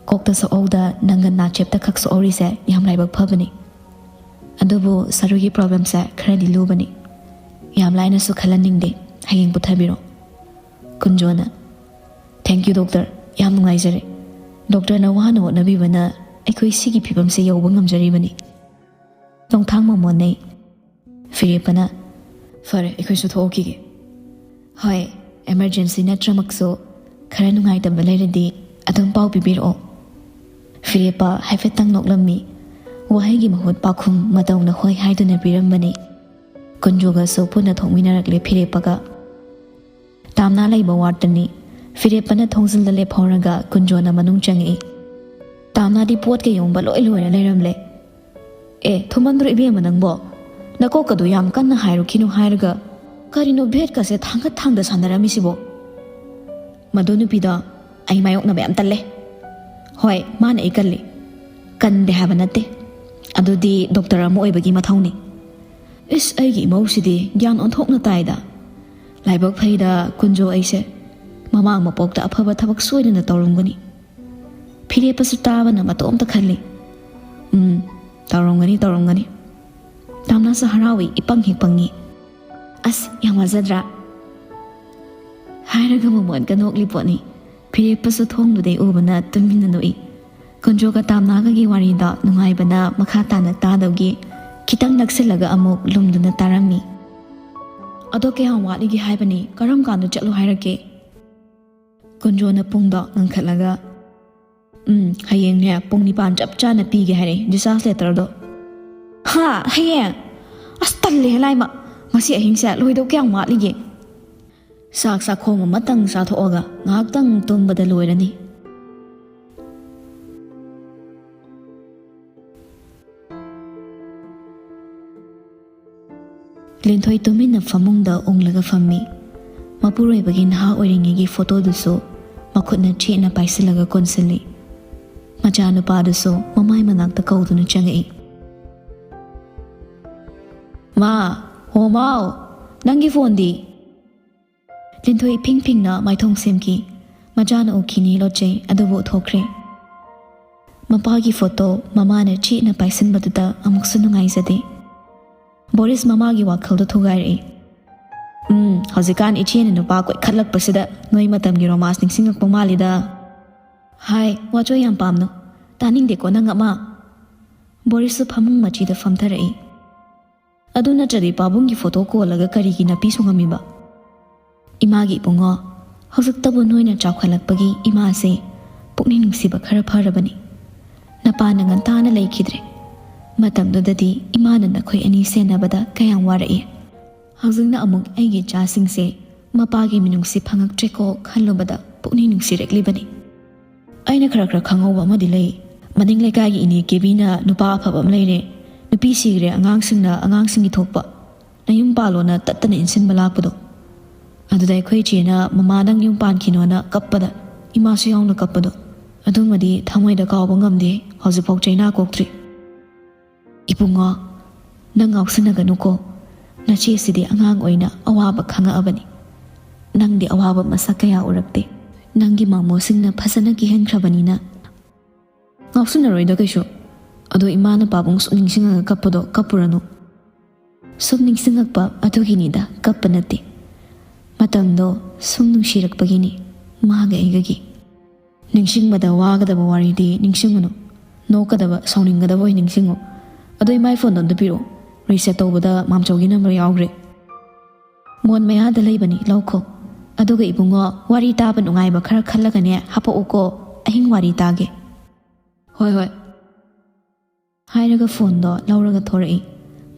ꯀꯣꯛꯇ ꯁꯣꯛꯍꯧꯗ ꯅꯪꯒꯟ ꯅꯥꯆꯦꯞꯇ ꯈꯛ ꯁꯣꯛꯍꯧꯔꯤꯁꯦ ꯌꯥꯝ ꯂꯥꯏꯕꯛ ꯐꯕꯅꯤ꯫ ꯑꯗꯨꯕꯨ ꯁꯔꯨꯒꯤ problemꯁꯦ ꯈꯔꯗꯤ ꯂꯨꯕꯅꯤ꯫ ꯌꯥꯝ ꯂꯥꯏꯅꯁꯨ ꯈꯜꯍꯟꯅꯤꯡꯗꯦ꯫ ꯍꯌꯦꯡ ꯄꯨꯊꯕꯤꯔꯣ꯫" ꯀꯨꯟꯖꯣꯅ, "Thank you, ꯗꯣꯛꯇꯔ꯫ ꯌꯥꯝ ꯅꯨꯡꯉꯥꯏꯖꯔꯦ꯫ ꯗꯣꯛꯇꯔꯅ ꯋꯥꯅ ꯍꯣꯠꯅꯕꯤꯕꯅ ꯑꯩꯈꯣꯏ ꯁꯤꯒꯤ ꯐꯤꯕꯝꯁꯦ ꯌꯧꯕ ꯉꯝꯖꯔꯤꯕꯅꯤ꯫" ꯅꯣꯡꯊꯥꯡ ꯃꯃꯣꯟꯅꯩ꯫ ꯐꯤꯔꯦꯞꯄꯅ, "ꯐꯔꯦ, ꯑꯩꯈꯣꯏꯁꯨ ꯊꯣꯛꯈꯤꯒꯦ꯫" "ꯍꯣꯏ, emergency ꯅꯠꯇ꯭ꯔꯃꯛꯁꯨ ꯈꯔ ꯅꯨꯡꯉꯥꯏꯇꯕ ꯂꯩꯔꯗꯤ ꯑꯗꯨꯝ ꯄꯥꯎ ꯄꯤꯕꯤꯔꯛꯑꯣ꯫" ꯐꯤꯔꯦꯞꯄ ꯍꯥꯏꯐꯦꯠꯇꯪ ꯅꯣꯛꯂꯝꯃꯤ꯫ ꯋꯥꯍꯩꯒꯤ ꯃꯍꯨꯠ ꯄꯥꯎꯈꯨꯝ ꯃꯇꯧꯅ ꯍꯣꯏ ꯍꯥꯏꯗꯨꯅ ꯄꯤꯔꯝꯕꯅꯤ꯫ ꯀꯨꯟꯖꯣꯒꯁꯨ ꯄꯨꯟꯅ ꯊꯣꯛꯃꯤꯟꯅꯔꯛꯂꯦ ꯐꯤꯔꯦꯞꯄꯒ꯫ ꯇꯥꯝꯅꯥ ꯂꯩꯕ wardꯇꯅꯤ꯫ ꯐꯤꯔꯦꯞꯄꯅ ꯊꯣꯡꯖꯤꯜꯗ ꯂꯦꯞꯍꯧꯔꯒ ꯀꯨꯟꯖꯣꯅ ꯃꯅꯨꯡ ꯆꯪꯉꯛꯏ꯫ ꯇꯥꯝꯅꯥꯗꯤ ꯄꯣꯠꯀ ꯌꯣꯟꯕ ꯂꯣꯏ ꯂꯣꯏꯔ ꯂꯩꯔꯝꯂꯦ꯫ "ꯑꯦ, ꯊꯨꯃꯟꯗ꯭ꯔꯣ ꯏꯕꯦꯝꯃ ꯅꯪꯕꯣ? ꯅꯀꯣꯛꯀꯗꯣ ꯌꯥꯝ ꯀꯟꯅ ꯍꯥꯏꯔꯨꯈꯤꯅꯨ ꯍꯥꯏꯔꯒ ꯀꯔꯤꯅꯣ ꯕꯦꯠꯀꯁꯦ ꯊꯥꯡꯒꯠ ꯊꯥꯡꯗ ꯁꯥꯟꯅꯔꯝꯃꯤꯁꯤꯕꯣ?" "ꯃꯗꯨ ꯅꯨꯄꯤꯗꯣ ꯑꯩ ꯃꯥꯌꯣꯛꯅꯕ ꯌꯥꯝ ꯇꯜꯂꯦ꯫ ꯍꯣꯏ, ꯃꯥꯅ ꯑꯩ ꯀꯜꯂꯤ꯫ ꯀꯟꯗꯦ ꯍꯥꯏꯕ ꯅꯠꯇꯦ꯫ ꯑꯗꯨꯗꯤ ꯗꯣꯛꯇꯔ ꯑꯃ ꯑꯣꯏꯕꯒꯤ ꯃꯊꯧꯅꯤ꯫ ꯏꯁ, ꯑꯩꯒꯤ ꯏꯃꯧꯁꯤꯗꯤ ꯒ꯭ꯌꯥꯟ ꯑꯣꯟꯊꯣꯛꯅ ꯇꯥꯏꯗ꯫ ꯂꯥꯏꯕꯛ ꯐꯩꯗ ꯀꯨꯟꯖꯣ ꯑꯩꯁꯦ꯫ ꯃꯃꯥꯡ ꯃꯄꯣꯛꯇ ꯑꯐꯕ ꯊꯕꯛ ꯁꯣꯏꯗꯅ ꯇꯧꯔꯝꯒꯅꯤ꯫ ꯐꯤꯔꯦꯞꯄꯁꯨ ꯇꯥꯕꯅ ꯃꯇꯣꯝꯇ ꯈꯜꯂꯤ꯫ "ꯎꯝ, ꯇꯧꯔꯝꯒꯅꯤ, ꯇꯧꯔꯝꯒꯅꯤ꯫" ꯇꯥꯝꯅꯥꯁꯨ ꯍꯔꯥꯎꯏ, ꯏꯄꯪ ꯍꯦꯛ ꯄꯪꯉꯤ꯫ "ꯑꯁ, ꯌꯥꯝ ꯋꯥꯖꯗ꯭ꯔꯥ?" ꯍꯥꯏꯔꯒ ꯃꯃꯣꯟꯒ ꯅꯣꯛꯂꯤ ꯄꯣꯠꯅꯤ꯫ ꯐꯤꯔꯦꯞꯄꯁꯨ ꯊꯣꯡꯗꯨꯗꯩ ꯎꯕꯅ ꯇꯨꯃꯤꯟꯅ ꯅꯣꯛꯏ꯫ ꯀꯨꯟꯖꯣꯒ ꯇꯥꯝꯅꯥꯒꯒꯤ ꯋꯥꯔꯤꯗꯣ ꯅꯨꯡꯉꯥꯏꯕꯅ ꯃꯈꯥ ꯇꯥꯅ ꯇꯥꯗꯧꯒꯤ ꯈꯤꯇꯪ ꯅꯛꯁꯤꯜꯂꯒ ꯑꯃꯨꯛ ꯂꯨꯝꯗꯨꯅ ꯇꯥꯔꯝꯃꯤ꯫ "ꯑꯗꯣ ꯀꯌꯥꯝ ꯋꯥꯠꯂꯤꯒꯦ ꯍꯥꯏꯕꯅꯤ? ꯀꯔꯝ ꯀꯥꯟꯗ ꯆꯠꯂꯣ ꯍꯥꯏꯔꯛꯀꯦ?" ꯀꯨꯟꯖꯣꯅ ꯄꯨꯡꯗꯣ ꯉꯟꯈꯠꯂꯒ, "ꯎꯝ, ꯍꯌꯦꯡꯅꯦ ꯄꯨꯡ ꯅꯤꯄꯥꯟ ꯆꯞ ꯆꯥꯅ ꯄꯤꯒꯦ ꯍꯥꯏꯔꯛꯏ, discharge letterꯗꯣ꯫" "ꯍꯥ? ꯍꯌꯦꯡ? ꯑꯁ, ꯇꯜꯂꯦ ꯂꯥꯏꯃ꯫ ꯉꯁꯤ ꯑꯍꯤꯡꯁꯦ ꯂꯣꯏꯗꯧ ꯀꯌꯥꯝ ꯋꯥꯠꯂꯤꯒꯦ?" ꯆꯥꯛ ꯆꯥꯛꯈꯣꯝ ꯑꯃꯇꯪ ꯆꯥꯊꯣꯛꯑꯒ ꯉꯥꯏꯍꯥꯛꯇꯪ ꯇꯨꯝꯕꯗ ꯂꯣꯏꯔꯅꯤ꯫ ꯂꯤꯟꯊꯣꯏ ꯇꯨꯃꯤꯟꯅ ꯐꯃꯨꯡꯗ ꯎꯪꯂꯒ ꯐꯝꯃꯤ꯫ ꯃꯄꯨꯔꯣꯏꯕꯒꯤ ꯅꯍꯥ ꯑꯣꯏꯔꯤꯉꯩꯒꯤ ꯐꯣꯇꯣꯗꯨꯁꯨ ꯃꯈꯨꯠꯅ ꯆꯦꯠꯅ ꯄꯥꯏꯁꯤꯜꯂꯒ ꯀꯣꯟꯁꯤꯜꯂꯤ꯫ ꯃꯆꯥꯅꯨꯄꯥꯗꯨꯁꯨ ꯃꯃꯥꯏ ꯃꯅꯥꯛꯇ ꯀꯧꯗꯨꯅ ꯆꯪꯉꯛꯏ꯫ "ꯃꯥ, ꯍꯣ ꯃꯥꯎ, ꯅꯪꯒꯤ ꯐꯣꯟꯗꯤ?" ꯂꯤꯟꯊꯣꯏ ꯏꯐꯤꯡ ꯐꯤꯡꯅ ꯃꯥꯏꯊꯣꯡ ꯁꯦꯝꯈꯤ꯫ ꯃꯆꯥꯅ ꯎꯈꯤꯅꯤ ꯂꯣꯠꯆꯩ, ꯑꯗꯨꯕꯨ ꯎꯊꯣꯛꯈ꯭ꯔꯦ꯫ ꯃꯄꯥꯒꯤ ꯐꯣꯇꯣ ꯃꯃꯥꯅ ꯆꯦꯠꯅ ꯄꯥꯏꯁꯤꯟꯕꯗꯨꯗ ꯑꯃꯨꯛꯁꯨ ꯅꯨꯡꯉꯥꯏꯖꯗꯦ꯫ ꯕꯣꯔꯤꯁ ꯃꯃꯥꯒꯤ ꯋꯥꯈꯜꯗ ꯊꯨꯒꯥꯏꯔꯛꯏ꯫ "ꯎꯝ, ꯍꯧꯖꯤꯛꯀꯥꯟ ꯏꯆꯦꯅ ꯅꯨꯄꯥ ꯀꯣꯏꯈꯠꯂꯛꯄꯁꯤꯗ ꯅꯣꯏ ꯃꯇꯝꯒꯤ romance ꯅꯤꯡꯁꯤꯡꯉꯛꯄ ꯃꯥꯜꯂꯤꯗ꯫" "ꯍꯥꯏ, ꯋꯥꯆꯣꯏ ꯌꯥꯝ ꯄꯥꯝꯅꯨ꯫ ꯇꯥꯅꯤꯡꯗꯦꯀꯣ ꯅꯪ ꯑꯃ꯫" ꯕꯣꯔꯤꯁꯁꯨ ꯐꯃꯨꯡ ꯃꯆꯤꯗ ꯐꯝꯊꯔꯛꯏ꯫ "ꯑꯗꯨ ꯅꯠꯇ꯭ꯔꯗꯤ ꯄꯥꯕꯨꯡꯒꯤ ꯐꯣꯇꯣ ꯀꯣꯜꯂꯒ ꯀꯔꯤꯒꯤ ꯅꯥꯄꯤ ꯁꯨꯡꯉꯝꯃꯤꯕ?" "ꯏꯃꯥꯒꯤ ꯏꯕꯨꯡꯉꯣ, ꯍꯧꯖꯤꯛꯇꯕꯨ ꯅꯣꯏꯅ ꯆꯥꯎꯈꯠꯂꯛꯄꯒꯤ ꯏꯃꯥꯁꯦ ꯄꯨꯛꯅꯤꯡ ꯅꯨꯡꯁꯤꯕ ꯈꯔ ꯐꯔꯕꯅꯤ꯫ ꯅꯄꯥꯅ ꯉꯟꯇꯥꯅ ꯂꯩꯈꯤꯗ꯭ꯔꯦ꯫ ꯃꯇꯝꯗꯨꯗꯗꯤ ꯏꯃꯥꯅ ꯅꯈꯣꯏ ꯑꯅꯤ ꯁꯦꯟꯅꯕꯗ ꯀꯌꯥꯝ ꯋꯥꯔꯛꯏ꯫ ꯍꯧꯖꯤꯛꯅ ꯑꯃꯨꯛ ꯑꯩꯒꯤ ꯏꯆꯥꯁꯤꯡꯁꯦ ꯃꯄꯥꯒꯤ ꯃꯤꯅꯨꯡꯁꯤ ꯐꯪꯉꯛꯇ꯭ꯔꯦꯀꯣ ꯈꯜꯂꯨꯕꯗ ꯄꯨꯛꯅꯤꯡ ꯅꯨꯡꯁꯤꯔꯛꯂꯤꯕꯅꯤ꯫ ꯑꯩꯅ ꯈꯔ ꯈꯔ ꯈꯪꯍꯧꯕ ꯑꯃꯗꯤ ꯂꯩ꯫ ꯃꯅꯤꯡ ꯂꯩꯀꯥꯏꯒꯤ ꯏꯅꯦ ꯀꯦꯕꯤꯅ ꯅꯨꯄꯥ ꯑꯐꯕ ꯑꯃ ꯂꯩꯔꯦ꯫ ꯅꯨꯄꯤ ꯁꯤꯈ꯭ꯔꯦ, ꯑꯉꯥꯡꯁꯤꯡꯅ ꯑꯉꯥꯡꯁꯤꯡꯒꯤ ꯊꯣꯛꯄ꯫ ꯅꯌꯨꯝ ꯄꯥꯜꯂꯣꯅ ꯇꯠꯇꯅ ꯏꯟꯁꯤꯟꯕ ꯂꯥꯛꯄꯗꯣ꯫ ꯑꯗꯨꯗ ꯑꯩꯈꯣꯏ ꯏꯆꯦꯅ ꯃꯃꯥ ꯅꯪ ꯌꯨꯝ ꯄꯥꯟꯈꯤꯅꯣꯅ ꯀꯞꯄꯗ ꯏꯃꯥꯁꯨ ꯌꯥꯎꯅ ꯀꯞꯄꯗꯣ, ꯑꯗꯨꯃꯗꯤ ꯊꯃꯣꯏꯗ ꯀꯥꯎꯕ ꯉꯝꯗꯦ꯫ ꯍꯧꯖꯤꯛꯐꯥꯎ ꯆꯩꯅꯥ ꯀꯣꯛꯇ꯭ꯔꯤ꯫ ꯏꯕꯨꯡꯉꯣ, ꯅꯪ ꯉꯥꯎꯁꯤꯟꯅꯒꯅꯨꯀꯣ꯫ ꯅꯆꯦꯁꯤꯗꯤ ꯑꯉꯥꯡ ꯑꯣꯏꯅ ꯑꯋꯥꯕ ꯈꯪꯉꯛꯑꯕꯅꯤ꯫ ꯅꯪꯗꯤ ꯑꯋꯥꯕ ꯃꯁꯛ ꯀꯌꯥ ꯎꯔꯛꯇꯦ꯫ ꯅꯪꯒꯤ ꯃꯃꯣꯁꯤꯡꯅ ꯐꯖꯅ ꯀꯤꯍꯟꯈ꯭ꯔꯕꯅꯤꯅ꯫ ꯉꯥꯎꯁꯤꯟꯅꯔꯣꯏꯗ ꯀꯩꯁꯨ꯫ ꯑꯗꯣ ꯏꯃꯥꯅ ꯄꯥꯕꯨꯡ ꯁꯨꯝ ꯅꯤꯡꯁꯤꯡꯉꯒ ꯀꯞꯄꯗꯣ ꯀꯞꯄꯨꯔꯅꯨ꯫ ꯁꯨꯝ ꯅꯤꯡꯁꯤꯡꯉꯛꯄ ꯑꯗꯨꯒꯤꯅꯤꯗ, ꯀꯞꯄ ꯅꯠꯇꯦ꯫ ꯃꯇꯝꯗꯣ ꯁꯨꯝ ꯅꯨꯡꯁꯤꯔꯛꯄꯒꯤꯅꯤ, ꯃꯥꯒ ꯑꯩꯒꯒꯤ꯫ ꯅꯤꯡꯁꯤꯡꯕꯗ ꯋꯥꯒꯗꯕ ꯋꯥꯔꯤꯗꯤ ꯅꯤꯡꯁꯤꯡꯉꯨꯅꯨ꯫ ꯅꯣꯛꯀꯗꯕ, ꯁꯥꯎꯅꯤꯡꯒꯗꯕ ꯑꯣꯏꯅ ꯅꯤꯡꯁꯤꯡꯉꯨ꯫ ꯑꯗꯣ ꯏꯃꯥꯏ ꯐꯣꯟꯗꯣ ꯑꯝꯇ ꯄꯤꯔꯛꯑꯣ꯫ ꯔꯤꯁꯦꯠ ꯇꯧꯕꯗ ꯃꯥꯝꯆꯧꯒꯤ ꯅꯝꯕꯔ ꯌꯥꯎꯈ꯭ꯔꯦ꯫ ꯃꯣꯟ ꯃꯌꯥꯗ ꯂꯩꯕꯅꯤ, ꯂꯧꯈꯣ꯫ ꯑꯗꯨꯒ ꯏꯕꯨꯡꯉꯣ, ꯋꯥꯔꯤ ꯇꯥꯕ ꯅꯨꯡꯉꯥꯏꯕ ꯈꯔ ꯈꯜꯂꯒꯅꯦ ꯍꯥꯄꯛꯎꯀꯣ꯫ ꯑꯍꯤꯡ ꯋꯥꯔꯤ ꯇꯥꯒꯦ꯫ ꯍꯣꯏ, ꯍꯣꯏ꯫ ꯍꯥꯏꯔꯒ ꯐꯣꯟꯗꯣ ꯂꯧꯔꯒ ꯊꯣꯔꯛꯏ꯫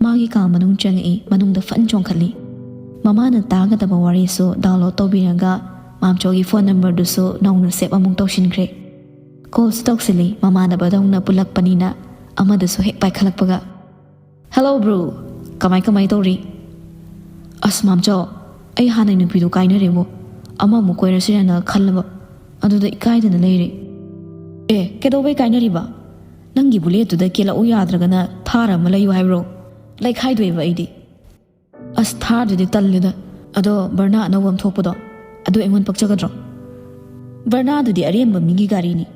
ꯃꯥꯒꯤ ꯀꯥ ꯃꯅꯨꯡ ꯆꯪꯉꯛꯏ, ꯃꯅꯨꯡꯗ ꯐꯟ ꯆꯣꯡꯈꯠꯂꯤ꯫ ꯃꯃꯥꯅ ꯇꯥꯒꯗꯕ ꯋꯥꯔꯤꯁꯨ ꯗꯥꯎꯟꯂꯣꯗ ꯇꯧꯕꯤꯔꯒ ꯃꯥꯝꯆꯧꯒꯤ ꯐꯣꯟ ꯅꯝꯕꯔꯗꯨꯁꯨ ꯅꯧꯅ ꯁꯦꯞ ꯑꯃꯨꯛ ꯇꯧꯁꯤꯟꯈ꯭ꯔꯦ꯫ ꯀꯣꯜꯁꯨ ꯇꯧꯁꯤꯜꯂꯤ, ꯃꯃꯥꯟꯅꯕꯗꯧꯅ ꯄꯨꯜꯂꯛꯄꯅꯤꯅ꯫ ꯑꯃꯗꯨꯁꯨ ꯍꯦꯛ ꯄꯥꯏꯈꯠꯂꯛꯄꯒ, "ꯍꯦꯜꯂꯣ ꯕ꯭ꯔꯣ, ꯀꯃꯥꯏ ꯀꯃꯥꯏ ꯇꯧꯔꯤ?" "ꯑꯁ ꯃꯥꯝꯆꯧ, ꯑꯩ ꯍꯥꯟꯅꯩ ꯅꯨꯄꯤꯗꯨ ꯀꯥꯏꯅꯔꯦꯕꯣ꯫ ꯑꯃꯃꯨꯛ ꯀꯣꯏꯔꯁꯤꯔꯅ ꯈꯜꯂꯕ, ꯑꯗꯨꯗ ꯏꯀꯥꯏꯗꯅ ꯂꯩꯔꯦ꯫" "ꯑꯦ, ꯀꯩꯗꯧꯕꯩ ꯀꯥꯏꯅꯔꯤꯕ? ꯅꯪꯒꯤ ꯕꯨꯂꯦꯠꯇꯨꯗ ꯀꯦꯜꯂꯛꯎ ꯌꯥꯗ꯭ꯔꯒꯅ ꯊꯥꯔ ꯑꯃ ꯂꯩꯌꯨ ꯍꯥꯏꯕ꯭ꯔꯣ? ꯂꯩꯈꯥꯏꯗꯣꯏꯕ ꯑꯩꯗꯤ꯫" "ꯑꯁ, ꯊꯥꯔꯗꯨꯗꯤ ꯇꯜꯂꯦꯗ꯫ ꯑꯗꯣ ꯕꯔꯅꯥ ꯑꯅꯧꯕ ꯑꯃ ꯊꯣꯛꯄꯗꯣ, ꯑꯗꯨ ꯑꯩꯉꯣꯟꯗ ꯄꯛꯆꯒꯗ꯭ꯔꯣ?" "ꯕꯔꯅꯥꯗꯨꯗꯤ ꯑꯔꯦꯝꯕ ꯃꯤꯒꯤ ꯒꯥꯔꯤꯅꯤ꯫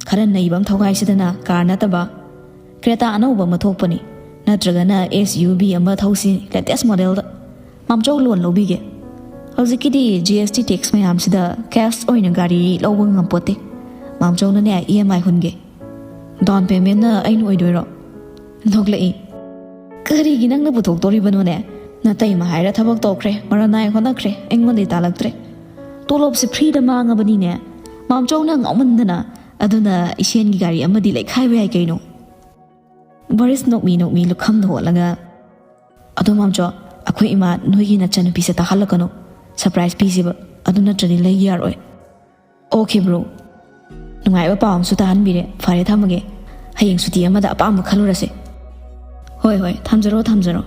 ꯈꯔ ꯅꯩꯕ ꯑꯃ ꯊꯧꯒꯥꯏꯁꯤꯗꯅ, ꯀꯥꯔ ꯅꯠꯇꯕ꯫ ꯀ꯭ꯔꯦꯇꯥ ꯑꯅꯧꯕ ꯑꯃ ꯊꯣꯛꯄꯅꯤ, ꯅꯠꯇ꯭ꯔꯒꯅ ꯑꯦꯁ ꯌꯨ ꯚꯤ ꯑꯃ ꯊꯧꯁꯤ, ꯂꯦꯇꯦꯁ ꯃꯣꯗꯦꯜꯗ꯫ ꯃꯥꯝꯆꯧ ꯂꯣꯟ ꯂꯧꯕꯤꯒꯦ꯫ ꯍꯧꯖꯤꯛꯀꯤꯗꯤ ꯖꯤ ꯑꯦꯁ ꯇꯤ ꯇꯦꯛꯁ ꯃꯌꯥꯝꯁꯤꯗ ꯀꯦꯁ ꯑꯣꯏꯅ ꯒꯥꯔꯤ ꯂꯧꯕ ꯉꯝꯄꯣꯠꯇꯦ꯫ ꯃꯥꯝꯆꯧꯅꯅꯦ ꯏ ꯑꯦꯝ ꯑꯥꯏ ꯍꯨꯟꯒꯦ꯫ ꯗꯥꯎꯟ ꯄꯦꯃꯦꯟꯅ ꯑꯩꯅ ꯑꯣꯏꯗꯣꯏꯔꯣ?" ꯅꯣꯛꯂꯛꯏ꯫ "ꯀꯔꯤꯒꯤ ꯅꯪꯅ ꯄꯨꯊꯣꯛꯇꯣꯔꯤꯕꯅꯣꯅꯦ? ꯅꯇꯩꯃ ꯍꯥꯏꯔ ꯊꯕꯛ ꯇꯧꯈ꯭ꯔꯦ, ꯃꯔꯟ ꯅꯥꯏ ꯍꯣꯠꯅꯈ꯭ꯔꯦ, ꯑꯩꯉꯣꯟꯗꯩ ꯇꯥꯜꯂꯛꯇ꯭ꯔꯦ꯫ ꯇꯣꯂꯣꯞꯁꯦ ꯐ꯭ꯔꯤꯗ ꯃꯥꯡꯉꯕꯅꯤꯅꯦ꯫ ꯃꯥꯝꯆꯧꯅ ꯉꯥꯎꯃꯟꯗꯅ꯫ ꯑꯗꯨꯅ ꯏꯁꯦꯟꯒꯤ ꯒꯥꯔꯤ ꯑꯃꯗꯤ ꯂꯩꯈꯥꯏꯕ ꯌꯥꯏ ꯀꯩꯅꯣ?" ꯕꯣꯔꯤꯁ ꯅꯣꯛꯃꯤ ꯅꯣꯛꯃꯤ ꯂꯨꯈꯝꯗ ꯍꯣꯠꯂꯒ, "ꯑꯗꯣ ꯃꯥꯝꯆꯧ, ꯑꯩꯈꯣꯏ ꯏꯃꯥ ꯅꯣꯏꯒꯤ ꯅꯆꯟꯅꯨꯄꯤꯁꯦ ꯇꯥꯍꯜꯂꯛꯀꯅꯨ꯫ ꯁꯔꯄ꯭ꯔꯥꯏꯁ ꯄꯤꯁꯤꯕ, ꯑꯗꯨ ꯅꯠꯇ꯭ꯔꯗꯤ ꯂꯩ ꯌꯥꯔꯣꯏ꯫" "Okay bro. ꯅꯨꯡꯉꯥꯏꯕ ꯄꯥꯎ ꯑꯃꯁꯨ ꯇꯥꯍꯟꯕꯤꯔꯦ꯫ ꯐꯔꯦ, ꯊꯝꯃꯒꯦ꯫ ꯍꯌꯦꯡ ꯁꯨꯇꯤ ꯑꯃꯗ ꯑꯄꯥꯝꯕ ꯈꯜꯂꯨꯔꯁꯦ꯫" "ꯍꯣꯏ, ꯍꯣꯏ, ꯊꯝꯖꯔꯣ, ꯊꯝꯖꯔꯣ꯫"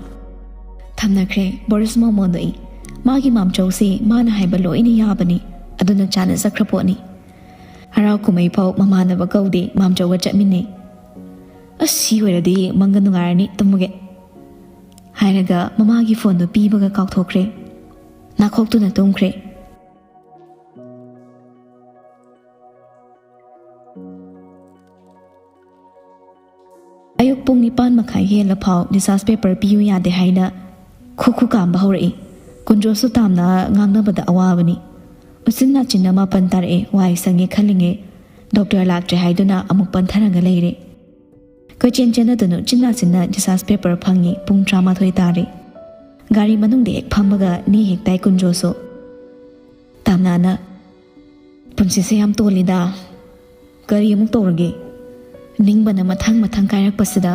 ꯊꯝꯅꯈ꯭ꯔꯦ꯫ ꯕꯣꯔꯤꯁ ꯃꯃꯣꯟꯗꯣꯛꯏ꯫ ꯃꯥꯒꯤ ꯃꯥꯝꯆꯧꯁꯦ ꯃꯥꯅ ꯍꯥꯏꯕ ꯂꯣꯏꯅ ꯌꯥꯕꯅꯤ꯫ ꯑꯗꯨꯅ ꯆꯥꯟꯅꯖꯈ꯭ꯔ ꯄꯣꯠꯅꯤ꯫ ꯍꯔꯥꯎ ꯀꯨꯝꯍꯩ ꯐꯥꯎ ꯃꯃꯥꯟꯅꯕ ꯀꯧꯗꯦ, ꯃꯥꯝꯆꯧꯒ ꯆꯠꯃꯤꯟꯅꯩ꯫ "ꯑꯁ, ꯁꯤ ꯑꯣꯏꯔꯗꯤ ꯃꯪꯒ ꯅꯨꯡꯉꯥꯏꯔꯅꯤ, ꯇꯨꯝꯃꯒꯦ" ꯍꯥꯏꯔꯒ ꯃꯃꯥꯒꯤ ꯐꯣꯟꯗꯨ ꯄꯤꯕꯒ ꯀꯥꯎꯊꯣꯛꯈ꯭ꯔꯦ꯫ ꯅꯥꯈꯣꯛꯇꯨꯅ ꯇꯨꯝꯈ꯭ꯔꯦ꯫ ꯑꯌꯨꯛ ꯄꯨꯡ ꯅꯤꯄꯥꯟ ꯃꯈꯥꯏ ꯍꯦꯜꯂ ꯐꯥꯎ discharge paper ꯄꯤꯌꯨ ꯌꯥꯗꯦ ꯍꯥꯏꯅ ꯈꯨ ꯈꯨ ꯀꯥꯝꯕ ꯍꯧꯔꯛꯏ꯫ ꯀꯨꯟꯖꯣꯁꯨ ꯇꯥꯝꯅ ꯉꯥꯡꯅꯕꯗ ꯑꯋꯥꯕꯅꯤ꯫ ꯎꯆꯤꯟ ꯅꯥꯆꯤꯟꯅ ꯃꯥꯄꯟ ꯇꯥꯔꯛꯑꯦ, ꯋꯥꯏ ꯁꯪꯉꯦ ꯈꯜꯂꯤꯉꯩ ꯗꯣꯛꯇꯔ ꯂꯥꯛꯇ꯭ꯔꯦ ꯍꯥꯏꯗꯨꯅ ꯑꯃꯨꯛ ꯄꯟꯊꯔꯒ ꯂꯩꯔꯦ꯫ ꯀꯣꯏꯆꯦꯟ ꯆꯦꯟꯅꯗꯨꯅ ꯎꯆꯤꯟ ꯅꯥꯆꯤꯟꯅ discharge paper ꯐꯪꯉꯤ꯫ ꯄꯨꯡ ꯇꯔꯥꯃꯥꯊꯣꯏ ꯇꯥꯔꯦ꯫ ꯒꯥꯔꯤ ꯃꯅꯨꯡꯗ ꯍꯦꯛ ꯐꯝꯕꯒ ꯅꯦ ꯍꯦꯛ ꯇꯥꯏ ꯀꯨꯟꯖꯣꯁꯨ꯫ ꯇꯥꯝꯅꯥꯅ, "ꯄꯨꯟꯁꯤꯁꯦ ꯌꯥꯝ ꯇꯣꯜꯂꯤꯗ꯫ ꯀꯔꯤ ꯑꯃꯨꯛ ꯇꯧꯔꯒꯦ?" ꯅꯤꯡꯕꯅ ꯃꯊꯪ ꯃꯊꯪ ꯀꯥꯏꯔꯛꯄꯁꯤꯗ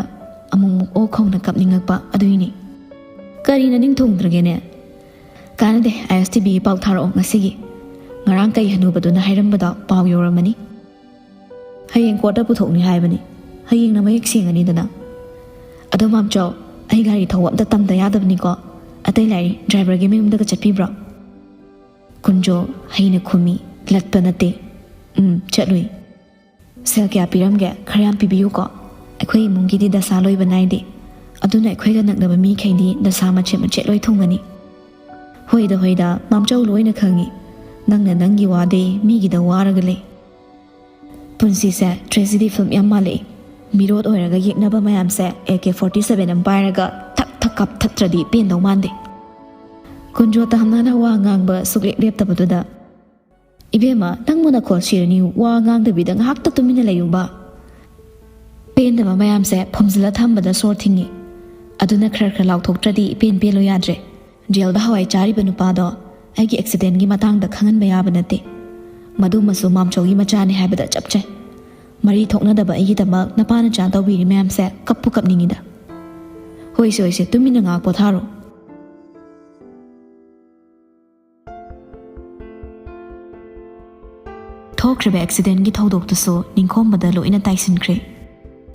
ꯑꯃꯨꯛꯃꯨꯛ ꯑꯣꯛ ꯈꯣꯡꯅ ꯀꯞꯅꯤꯡꯉꯛꯄ ꯑꯗꯨꯏꯅꯤ꯫ "ꯀꯔꯤꯅ ꯅꯤꯡ ꯊꯨꯡꯗ꯭ꯔꯒꯦꯅꯦ?" "ꯀꯥꯟꯅꯗꯦ, ꯑꯥꯏ ꯑꯦꯁ ꯇꯤ ꯚꯤꯒꯤ ꯄꯥꯎ ꯊꯥꯔꯛꯑꯣ ꯉꯁꯤꯒꯤ꯫ ꯉꯔꯥꯡ ꯀꯩ ꯍꯅꯨꯕꯗꯨꯅ ꯍꯥꯏꯔꯝꯕꯗꯣ ꯄꯥꯎ ꯌꯧꯔꯝꯃꯅꯤ꯫ ꯍꯌꯦꯡ ꯀꯣꯔꯠꯇ ꯄꯨꯊꯣꯛꯅꯤ ꯍꯥꯏꯕꯅꯤ꯫ ꯍꯌꯦꯡꯅ ꯃꯌꯦꯛ ꯁꯦꯡꯉꯅꯤꯗꯅ꯫ ꯑꯗꯣ ꯃꯥꯝꯆꯧ, ꯑꯩ ꯒꯥꯔꯤ ꯊꯧꯕ ꯑꯝꯇ ꯇꯝꯗ ꯌꯥꯗꯕꯅꯤꯀꯣ꯫ ꯑꯇꯩ ꯂꯥꯏꯔꯤ, ꯗ꯭ꯔꯥꯏꯚꯔꯒꯤ ꯃꯌꯨꯝꯗꯒ ꯆꯠꯄꯤꯕ꯭ꯔꯣ?" ꯀꯨꯟꯖꯣ ꯍꯩꯅ ꯈꯨꯝꯃꯤ, ꯂꯠꯄ ꯅꯠꯇꯦ꯫ "ꯎꯝ, ꯆꯠꯂꯨꯏ꯫" "ꯁꯦꯜ ꯀꯌꯥ ꯄꯤꯔꯝꯒꯦ? ꯈꯔ ꯌꯥꯝ ꯄꯤꯕꯤꯌꯨꯀꯣ꯫ ꯑꯩꯈꯣꯏ ꯏꯃꯨꯡꯒꯤꯗꯤ ꯗꯁꯥ ꯂꯣꯏꯕ ꯅꯥꯏꯗꯦ꯫ ꯑꯗꯨꯅ ꯑꯩꯈꯣꯏꯒ ꯅꯛꯅꯕ ꯃꯤꯈꯩꯗꯤ ꯗꯁꯥ ꯃꯆꯦꯠ ꯃꯆꯦꯠ ꯂꯣꯏ ꯊꯨꯡꯒꯅꯤ꯫" "ꯍꯣꯏꯗ, ꯍꯣꯏꯗ, ꯃꯥꯝꯆꯧ ꯂꯣꯏꯅ ꯈꯪꯉꯤ꯫ ꯅꯪꯅ ꯅꯪꯒꯤ ꯋꯥꯗꯦ, ꯃꯤꯒꯤꯗ ꯋꯥꯔꯒ ꯂꯩ꯫ ꯄꯨꯟꯁꯤꯁꯦ tragedy film ꯌꯥꯝ ꯃꯥꯜꯂꯛꯏ꯫ ꯃꯤꯔꯣꯠ ꯑꯣꯏꯔꯒ ꯌꯦꯛꯅꯕ ꯃꯌꯥꯝꯁꯦ ꯑꯦ ꯀꯦ ꯐꯣꯔꯇꯤ ꯁꯚꯦꯟ ꯑꯃ ꯄꯥꯏꯔꯒ ꯊꯛ ꯊꯛ ꯀꯥꯞꯊꯠꯇ꯭ꯔꯗꯤ ꯄꯦꯟꯗꯧ ꯃꯥꯟꯗꯦ꯫" ꯀꯨꯟꯖꯣ ꯇꯥꯝꯅꯥꯅ ꯋꯥ ꯉꯥꯡꯕ ꯁꯨꯛꯂꯦꯞ ꯂꯦꯞꯇꯕꯗꯨꯗ, "ꯏꯕꯦꯝꯃ, ꯅꯪꯕꯨ ꯅꯈꯣꯜ ꯁꯤꯔꯅꯤ, ꯋꯥ ꯉꯥꯡꯗꯕꯤꯗ ꯉꯥꯏꯍꯥꯛꯇ ꯇꯨꯃꯤꯟꯅ ꯂꯩꯌꯨꯕ꯫" ꯄꯦꯟꯗꯕ ꯃꯌꯥꯝꯁꯦ ꯐꯨꯝꯖꯤꯜꯂ ꯊꯝꯕꯗ ꯁꯣꯔ ꯊꯤꯡꯉꯤ꯫ ꯑꯗꯨꯅ ꯈꯔ ꯈꯔ ꯂꯥꯎꯊꯣꯛꯇ꯭ꯔꯗꯤ ꯏꯄꯦꯟ ꯄꯦꯜꯂꯨ ꯌꯥꯗ꯭ꯔꯦ꯫ ꯖꯦꯜꯗ ꯍꯋꯥꯏ ꯆꯥꯔꯤꯕ ꯅꯨꯄꯥꯗꯣ ꯑꯩꯒꯤ accidentꯒꯤ ꯃꯇꯥꯡꯗ ꯈꯪꯍꯟꯕ ꯌꯥꯕ ꯅꯠꯇꯦ꯫ ꯃꯗꯨꯃꯁꯨ ꯃꯥꯝꯆꯧꯒꯤ ꯃꯆꯥꯅꯤ ꯍꯥꯏꯕꯗ ꯆꯞ ꯆꯥꯏ꯫ ꯃꯔꯤ ꯊꯣꯛꯅꯗꯕ ꯑꯩꯒꯤꯗꯃꯛ ꯅꯄꯥ ꯅꯆꯥ ꯇꯧꯕꯤꯔꯤ ꯃꯌꯥꯝꯁꯦ ꯀꯞꯄꯨ ꯀꯞꯅꯤꯡꯉꯤꯗ꯫ ꯍꯣꯏꯁꯦ, ꯍꯣꯏꯁꯦ, ꯇꯨꯃꯤꯟꯅ ꯉꯥꯏꯍꯥꯛ ꯄꯣꯊꯥꯔꯣ꯫ ꯊꯣꯛꯈ꯭ꯔꯤꯕ accidentꯒꯤ ꯊꯧꯗꯣꯛꯇꯨꯁꯨ ꯅꯤꯡꯈꯣꯝꯕꯗ ꯂꯣꯏꯅ ꯇꯥꯏꯁꯤꯟꯈ꯭ꯔꯦ꯫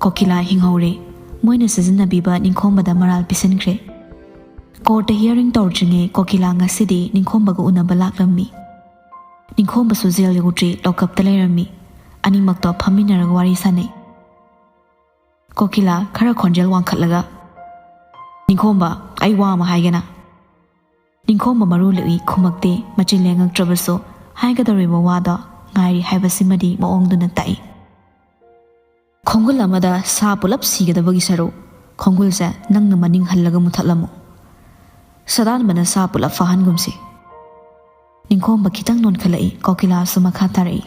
ꯀꯣꯀꯤꯂꯥ ꯍꯤꯡꯍꯧꯔꯦ꯫ ꯃꯣꯏꯅ ꯁꯤꯖꯤꯟꯅꯕꯤꯕ ꯅꯤꯡꯈꯣꯝꯕꯗ ꯃꯔꯥꯜ ꯄꯤꯁꯤꯟꯈ꯭ꯔꯦ꯫ ꯀꯣꯔꯠꯇ hearing ꯇꯧꯗ꯭ꯔꯤꯉꯩ ꯀꯣꯀꯤꯂꯥ ꯉꯁꯤꯗꯤ ꯅꯤꯡꯈꯣꯝꯕꯒ ꯎꯅꯕ ꯂꯥꯛꯂꯝꯃꯤ꯫ ꯅꯤꯡꯈꯣꯝꯕꯁꯨ ꯖꯦꯜ ꯌꯧꯗ꯭ꯔꯤ, ꯂꯣꯀꯞꯇ ꯂꯩꯔꯝꯃꯤ꯫ ꯑꯅꯤꯃꯛꯇꯣ ꯐꯝꯃꯤꯟꯅꯔꯒ ꯋꯥꯔꯤ ꯁꯥꯟꯅꯩ꯫ ꯀꯣꯀꯤꯂꯥ ꯈꯔ ꯈꯣꯟꯖꯦꯜ ꯋꯥꯡꯈꯠꯂꯒ, "ꯅꯤꯡꯈꯣꯝꯕ, ꯑꯩ ꯋꯥ ꯑꯃ ꯍꯥꯏꯒꯦꯅ?" ꯅꯤꯡꯈꯣꯝꯕ ꯃꯔꯨ ꯂꯨꯏ ꯈꯨꯝꯃꯛꯇꯦ, ꯃꯆꯤꯟ ꯂꯦꯡꯉꯛꯇ꯭ꯔꯕꯁꯨ ꯍꯥꯏꯒꯗꯧꯔꯤꯕ ꯋꯥꯗꯣ ꯉꯥꯏꯔꯤ ꯍꯥꯏꯕꯁꯤꯃꯗꯤ ꯃꯑꯣꯡꯗꯨꯅ ꯇꯥꯛꯏ꯫ "ꯈꯣꯡꯒꯨꯜ ꯑꯃꯗ ꯁꯥ ꯄꯨꯂꯞ ꯁꯤꯒꯗꯕꯒꯤ ꯁꯔꯨꯛ, ꯈꯣꯡꯒꯨꯜꯁꯦ ꯅꯪꯅ ꯃꯅꯤꯡ ꯍꯜꯂꯒ ꯃꯨꯊꯠꯂꯝꯃꯨ꯫ ꯁꯗꯥꯟꯕꯅ ꯁꯥ ꯄꯨꯂꯞ ꯐꯥꯍꯟꯒꯨꯝꯁꯤ꯫" ꯅꯤꯡꯈꯣꯝꯕ ꯈꯤꯇꯪ ꯅꯣꯟꯈꯠꯂꯛꯏ, ꯀꯣꯀꯤꯂꯥꯁꯨ ꯃꯈꯥ ꯇꯥꯔꯛꯏ꯫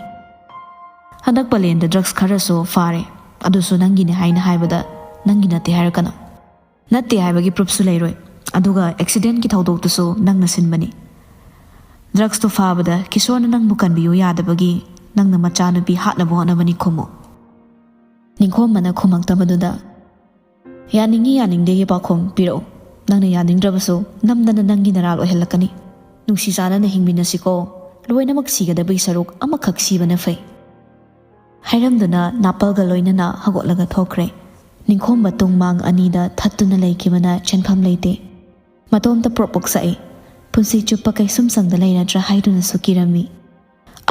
"ꯍꯟꯗꯛ ꯄꯂꯦꯟꯗ ꯗ꯭ꯔꯒꯁ ꯈꯔꯁꯨ ꯐꯥꯔꯦ, ꯑꯗꯨꯁꯨ ꯅꯪꯒꯤꯅꯦ ꯍꯥꯏꯅ ꯍꯥꯏꯕꯗ ꯅꯪꯒꯤ ꯅꯠꯇꯦ ꯍꯥꯏꯔꯛꯀꯅꯨ꯫ ꯅꯠꯇꯦ ꯍꯥꯏꯕꯒꯤ ꯄ꯭ꯔꯨꯐꯁꯨ ꯂꯩꯔꯣꯏ꯫ ꯑꯗꯨꯒ ꯑꯦꯛꯁꯤꯗꯦꯟꯠꯀꯤ ꯊꯧꯗꯣꯛꯇꯨꯁꯨ ꯅꯪꯅ ꯁꯤꯟꯕꯅꯤ꯫ ꯗ꯭ꯔꯒꯁꯇꯨ ꯐꯥꯕꯗ ꯀꯤꯁꯣꯔꯅ ꯅꯪꯕꯨ ꯀꯟꯕꯤꯌꯨ ꯌꯥꯗꯕꯒꯤ ꯅꯪꯅ ꯃꯆꯥꯅꯨꯄꯤ ꯍꯥꯠꯅꯕ ꯍꯣꯠꯅꯕꯅꯤ ꯈꯨꯝꯃꯨ꯫" ꯅꯤꯡꯈꯣꯝꯕꯅ ꯈꯨꯝꯃꯛꯇꯕꯗꯨꯗ, "ꯌꯥꯅꯤꯡꯉꯤ ꯌꯥꯅꯤꯡꯗꯦꯒꯤ ꯄꯥꯎꯈꯨꯝ ꯄꯤꯔꯛꯎ꯫ ꯅꯪꯅ ꯌꯥꯅꯤꯡꯗ꯭ꯔꯕꯁꯨ ꯅꯝꯗꯅ ꯅꯪꯒꯤ ꯅꯔꯥꯜ ꯑꯣꯏꯍꯜꯂꯛꯀꯅꯤ꯫ ꯅꯨꯡꯁꯤ ꯆꯥꯟꯅꯅ ꯍꯤꯡꯃꯤꯟꯅꯁꯤꯀꯣ꯫ ꯂꯣꯏꯅꯃꯛ ꯁꯤꯒꯗꯕꯒꯤ ꯁꯔꯨꯛ ꯑꯃꯈꯛ ꯁꯤꯕꯅ ꯐꯩ꯫" ꯍꯥꯏꯔꯝꯗꯨꯅ ꯅꯥꯄꯜꯒ ꯂꯣꯏꯅꯅ ꯍꯧꯒꯠꯂꯒ ꯊꯣꯛꯈ꯭ꯔꯦ꯫ ꯅꯤꯡꯈꯣꯝꯕ ꯇꯨꯡ ꯃꯥꯡ ꯑꯅꯤꯗ ꯊꯠꯇꯨꯅ ꯂꯩꯈꯤꯕꯅ ꯆꯦꯟꯐꯝ ꯂꯩꯇꯦ꯫ ꯃꯇꯣꯝꯇ ꯄ꯭ꯔꯣꯛ ꯄ꯭ꯔꯣꯛ ꯆꯥꯛꯏ꯫ ꯄꯨꯟꯁꯤ ꯆꯨꯞꯄ ꯀꯩꯁꯨꯝ ꯁꯪꯗ ꯂꯩꯔꯗ꯭ꯔꯥ ꯍꯥꯏꯗꯨꯅꯁꯨ ꯀꯤꯔꯝꯃꯤ꯫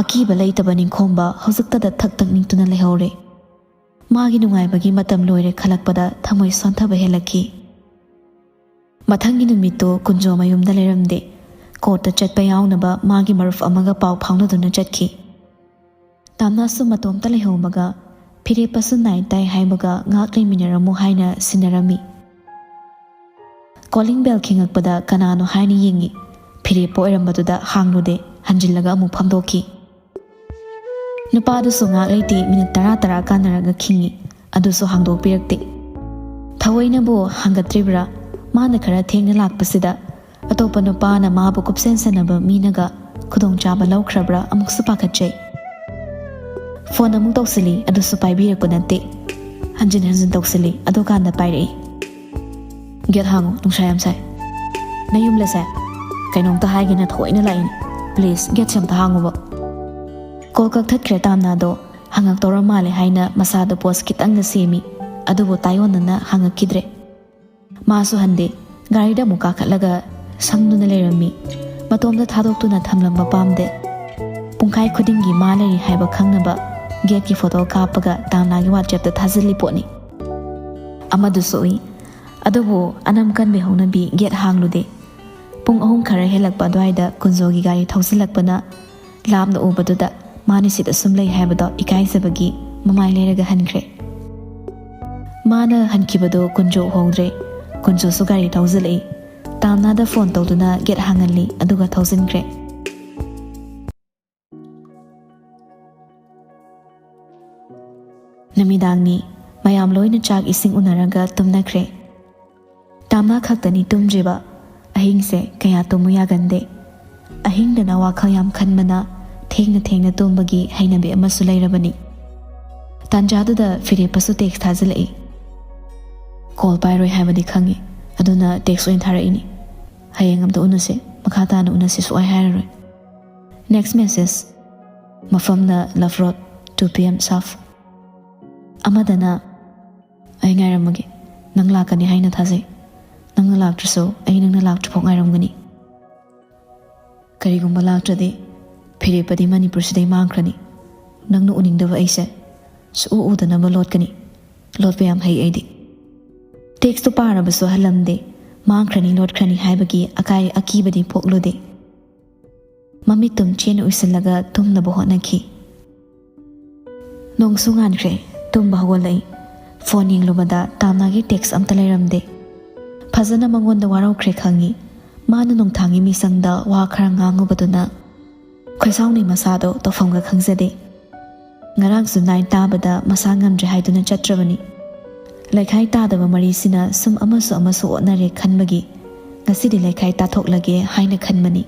ꯑꯀꯤꯕ ꯂꯩꯇꯕ ꯅꯤꯡꯈꯣꯝꯕ ꯍꯧꯖꯤꯛꯇꯗ ꯊꯛ ꯊꯛ ꯅꯤꯛꯇꯨꯅ ꯂꯩꯍꯧꯔꯦ꯫ ꯃꯥꯒꯤ ꯅꯨꯡꯉꯥꯏꯕꯒꯤ ꯃꯇꯝ ꯂꯣꯏꯔꯦ ꯈꯜꯂꯛꯄꯗ ꯊꯃꯣꯏ ꯁꯣꯟꯊꯕ ꯍꯦꯜꯂꯛꯈꯤ꯫ ꯃꯊꯪꯒꯤ ꯅꯨꯃꯤꯠꯇꯨ ꯀꯨꯟꯖꯣ ꯃꯌꯨꯝꯗ ꯂꯩꯔꯝꯗꯦ꯫ ꯀꯣꯔꯠꯇ ꯆꯠꯄ ꯌꯥꯎꯅꯕ ꯃꯥꯒꯤ ꯃꯔꯨꯞ ꯑꯃꯒ ꯄꯥꯎ ꯐꯥꯎꯅꯗꯨꯅ ꯆꯠꯈꯤ꯫ ꯇꯥꯝꯅꯥꯁꯨ ꯃꯇꯣꯝꯇ ꯂꯩꯍꯧꯕꯒ ꯐꯤꯔꯦꯞꯄꯁꯨ ꯅꯥꯏꯠ ꯇꯥꯏ ꯍꯥꯏꯕꯒ ꯉꯥꯏꯍꯥꯛ ꯂꯩꯃꯤꯟꯅꯔꯝꯃꯨ ꯍꯥꯏꯅ ꯁꯤꯟꯅꯔꯝꯃꯤ꯫ ꯀꯣꯂꯤꯡ ꯕꯦꯜ ꯈꯤꯡꯉꯛꯄꯗ ꯀꯅꯥꯅꯣ ꯍꯥꯏꯅ ꯌꯦꯡꯉꯤ꯫ ꯐꯤꯔꯦꯞꯄ ꯑꯣꯏꯔꯝꯕꯗꯨꯗ ꯍꯥꯡꯂꯨꯗꯦ, ꯍꯟꯖꯤꯜꯂꯒ ꯑꯃꯨꯛ ꯐꯝꯗꯣꯛꯈꯤ꯫ ꯅꯨꯄꯥꯗꯨꯁꯨ ꯉꯥꯏꯍꯥꯛ ꯂꯩꯇꯦ, ꯃꯤꯅꯤꯠ ꯇꯔꯥ ꯇꯔꯥ ꯀꯥꯟꯅꯔꯒ ꯈꯤꯡꯉꯤ, ꯑꯗꯨꯁꯨ ꯍꯥꯡꯗꯣꯛꯄꯤꯔꯛꯇꯦ꯫ ꯊꯑꯣꯏꯅꯕꯨ ꯍꯥꯡꯒꯠꯇ꯭ꯔꯤꯕ꯭ꯔꯥ? ꯃꯥꯅ ꯈꯔ ꯊꯦꯡꯅ ꯂꯥꯛꯄꯁꯤꯗ ꯑꯇꯣꯞꯄ ꯅꯨꯄꯥꯅ ꯃꯥꯕꯨ ꯀꯨꯞꯁꯦꯟ ꯁꯦꯟꯅꯕ ꯃꯤꯅꯒ ꯈꯨꯗꯣꯡꯆꯥꯕ ꯂꯧꯈ꯭ꯔꯕ꯭ꯔꯥ ꯑꯃꯨꯛꯁꯨ ꯄꯥꯈꯠꯆꯩ꯫ ꯐꯣꯟ ꯑꯃꯨꯛ ꯇꯧꯁꯤꯜꯂꯤ, ꯑꯗꯨꯁꯨ ꯄꯥꯏꯕꯤꯔꯛꯄ ꯅꯠꯇꯦ꯫ ꯍꯟꯖꯤꯟ ꯍꯟꯖꯤꯟ ꯇꯧꯁꯤꯜꯂꯤ, ꯑꯗꯨꯀꯥꯟꯗ ꯄꯥꯏꯔꯛꯏ꯫ "ꯒꯦꯠ ꯍꯥꯡꯉꯨ, ꯅꯨꯡꯁꯥ ꯌꯥꯝ ꯁꯥꯏ꯫" "ꯅꯌꯨꯝꯂꯁꯦ? ꯀꯩꯅꯣꯝꯇ ꯍꯥꯏꯒꯦꯅ ꯊꯑꯣꯏꯅ ꯂꯥꯛꯏꯅꯤ꯫ ꯄ꯭ꯂꯤꯖ, ꯒꯦꯠꯁꯦ ꯑꯝꯇ ꯍꯥꯡꯉꯨꯕ꯫" ꯀꯣꯜ ꯀꯛꯊꯠꯈ꯭ꯔꯦ ꯇꯥꯝꯅꯥꯗꯣ꯫ ꯍꯪꯉꯛꯇꯧꯔ ꯃꯥꯜꯂꯦ ꯍꯥꯏꯅ ꯃꯁꯥꯗꯣ ꯄꯣꯁ ꯈꯤꯇꯪꯒ ꯁꯦꯝꯃꯤ, ꯑꯗꯨꯕꯨ ꯇꯥꯏꯑꯣꯟꯅꯅ ꯍꯪꯉꯛꯈꯤꯗ꯭ꯔꯦ꯫ ꯃꯥꯁꯨ ꯍꯟꯗꯦ꯫ ꯒꯥꯔꯤꯗ ꯑꯃꯨꯛ ꯀꯥꯈꯠꯂꯒ ꯁꯪꯗꯨꯅ ꯂꯩꯔꯝꯃꯤ꯫ ꯃꯇꯣꯝꯇ ꯊꯥꯗꯣꯛꯇꯨꯅ ꯊꯝꯂꯝꯕ ꯄꯥꯝꯗꯦ꯫ ꯄꯨꯡꯈꯥꯏ ꯈꯨꯗꯤꯡꯒꯤ ꯃꯥ ꯂꯩꯔꯤ ꯍꯥꯏꯕ ꯈꯪꯅꯕ ꯒꯦꯠꯀꯤ ꯐꯣꯇꯣ ꯀꯥꯞꯄꯒ ꯇꯥꯝꯅꯥꯒꯤ WhatsApp-ꯇ ꯊꯥꯖꯤꯜꯂꯤ ꯄꯣꯠꯅꯤ꯫ ꯑꯃꯗꯨꯁꯨ ꯎꯏ꯫ ꯑꯗꯨꯕꯨ ꯑꯅꯝ ꯀꯟꯕꯤ ꯍꯧꯅꯕꯤ ꯒꯦꯠ ꯍꯥꯡꯂꯨꯗꯦ꯫ ꯄꯨꯡ ꯑꯍꯨꯝ ꯈꯔ ꯍꯦꯜꯂꯛꯄ ꯑꯗꯨꯋꯥꯏꯗ ꯀꯨꯟꯖꯣꯒꯤ ꯒꯥꯔꯤ ꯊꯧꯖꯤꯜꯂꯛꯄꯅ ꯂꯥꯞꯅ ꯎꯕꯗꯨꯗ ꯃꯥꯅ ꯁꯤꯗ ꯁꯨꯝ ꯂꯩ ꯍꯥꯏꯕꯗꯣ ꯏꯀꯥꯏꯖꯕꯒꯤ ꯃꯃꯥꯏ ꯂꯩꯔꯒ ꯍꯟꯈ꯭ꯔꯦ꯫ ꯃꯥꯅ ꯍꯟꯈꯤꯕꯗꯣ ꯀꯨꯟꯖꯣ ꯎꯍꯧꯗ꯭ꯔꯦ꯫ ꯀꯨꯟꯖꯣꯁꯨ ꯒꯥꯔꯤ ꯊꯧꯖꯤꯜꯂꯛꯏ꯫ ꯇꯥꯝꯅꯥꯗ ꯐꯣꯟ ꯇꯧꯗꯨꯅ ꯒꯦꯠ ꯍꯥꯡꯍꯜꯂꯤ, ꯑꯗꯨꯒ ꯊꯧꯖꯤꯟꯈ꯭ꯔꯦ꯫ ꯅꯨꯃꯤꯗꯥꯡꯅꯤ꯫ ꯃꯌꯥꯝ ꯂꯣꯏꯅ ꯆꯥꯛ ꯏꯁꯤꯡ ꯎꯅꯔꯒ ꯇꯨꯝꯅꯈ꯭ꯔꯦ꯫ ꯇꯥꯝꯅꯥ ꯈꯛꯇꯅꯤ ꯇꯨꯝꯗ꯭ꯔꯤꯕ꯫ ꯑꯍꯤꯡꯁꯦ ꯀꯌꯥ ꯇꯨꯝꯃꯨ ꯌꯥꯒꯟꯗꯦ꯫ ꯑꯍꯤꯡꯗꯅ ꯋꯥꯈꯜ ꯌꯥꯝ ꯈꯟꯕꯅ ꯊꯦꯡꯅ ꯊꯦꯡꯅ ꯇꯨꯝꯕꯒꯤ ꯍꯩꯅꯕꯤ ꯑꯃꯁꯨ ꯂꯩꯔꯕꯅꯤ꯫ ꯇꯥꯟꯖꯥꯗꯨꯗ ꯐꯤꯔꯦꯞꯄꯁꯨ text ꯊꯥꯖꯤꯜꯂꯛꯏ꯫ Call ꯄꯥꯏꯔꯣꯏ ꯍꯥꯏꯕꯗꯤ ꯈꯪꯉꯤ, ꯑꯗꯨꯅ text ꯑꯣꯏꯅ ꯊꯥꯔꯛꯏꯅꯤ꯫ "ꯍꯌꯦꯡ ꯑꯝꯇ ꯎꯅꯁꯦ, ꯃꯈꯥ ꯇꯥꯅ ꯎꯅꯁꯦ" ꯁꯨꯛꯍꯥꯏ ꯍꯥꯏꯔꯔꯣꯏ꯫ Next message, ꯃꯐꯝꯅ Love Road, two P M sharp꯫ ꯑꯃꯗꯅ, "ꯑꯩ ꯉꯥꯏꯔꯝꯃꯒꯦ, ꯅꯪ ꯂꯥꯛꯀꯅꯤ ꯍꯥꯏꯅ ꯊꯥꯖꯩ꯫ ꯅꯪꯅ ꯂꯥꯛꯇ꯭ꯔꯁꯨ ꯑꯩ ꯅꯪꯅ ꯂꯥꯛꯇ꯭ꯔꯤꯐꯥꯎ ꯉꯥꯏꯔꯝꯒꯅꯤ꯫ ꯀꯔꯤꯒꯨꯝꯕ ꯂꯥꯛꯇ꯭ꯔꯗꯤ ꯐꯤꯔꯦꯞꯄꯗꯤ ꯃꯅꯤꯄꯨꯔꯁꯤꯗꯩ ꯃꯥꯡꯈ꯭ꯔꯅꯤ꯫ ꯅꯪꯅ ꯎꯅꯤꯡꯗꯕ ꯑꯩꯁꯦ ꯁꯨꯛꯎ ꯎꯗꯅꯕ ꯂꯣꯠꯀꯅꯤ꯫ ꯂꯣꯠꯄ ꯌꯥꯝ ꯍꯩ ꯑꯩꯗꯤ꯫" Textꯇꯨ ꯄꯥꯔꯕꯁꯨ ꯍꯜꯂꯝꯗꯦ꯫ ꯃꯥꯡꯈ꯭ꯔꯅꯤ ꯂꯣꯠꯈ꯭ꯔꯅꯤ ꯍꯥꯏꯕꯒꯤ ꯑꯀꯥꯏ ꯑꯀꯤꯕꯗꯤ ꯄꯣꯛꯂꯨꯗꯦ꯫ ꯃꯃꯤꯠꯇꯨꯝ ꯆꯦꯠꯅ ꯎꯏꯁꯤꯜꯂꯒ ꯇꯨꯝꯅꯕ ꯍꯣꯠꯅꯈꯤ꯫ ꯅꯣꯡꯁꯨ ꯉꯥꯟꯈ꯭ꯔꯦ꯫ ꯇꯨꯝꯕ ꯍꯧꯒꯠꯂꯛꯏ꯫ ꯐꯣꯟ ꯌꯦꯡꯂꯨꯕꯗ ꯇꯥꯝꯅꯥꯒꯤ text ꯑꯝꯇ ꯂꯩꯔꯝꯗꯦ꯫ ꯐꯖꯅ ꯃꯉꯣꯟꯗ ꯋꯥꯔꯧꯈ꯭ꯔꯦ ꯈꯪꯉꯤ꯫ ꯃꯥꯅ ꯅꯣꯡꯊꯥꯡꯒꯤ ꯃꯤꯁꯪꯗ ꯋꯥ ꯈꯔ ꯉꯥꯡꯉꯨꯕꯗꯨꯅ ꯈꯣꯏꯁꯥꯎꯅꯩ ꯃꯁꯥꯗꯣ ꯇꯧꯐꯝꯒ ꯈꯪꯖꯗꯦ꯫ ꯉꯔꯥꯡꯁꯨ night ꯇꯥꯕꯗ ꯃꯁꯥ ꯉꯝꯗ꯭ꯔꯦ ꯍꯥꯏꯗꯨꯅ ꯆꯠꯇ꯭ꯔꯕꯅꯤ꯫ ꯂꯩꯈꯥꯏ ꯇꯥꯗꯕ ꯃꯔꯤꯁꯤꯅ ꯁꯨꯝ ꯑꯃꯁꯨ ꯑꯃꯁꯨ ꯑꯣꯠꯅꯔꯦ ꯈꯟꯕꯒꯤ ꯉꯁꯤꯗꯤ ꯂꯩꯈꯥꯏ ꯇꯥꯊꯣꯛꯂꯒꯦ ꯍꯥꯏꯅ ꯈꯟꯕꯅꯤ꯫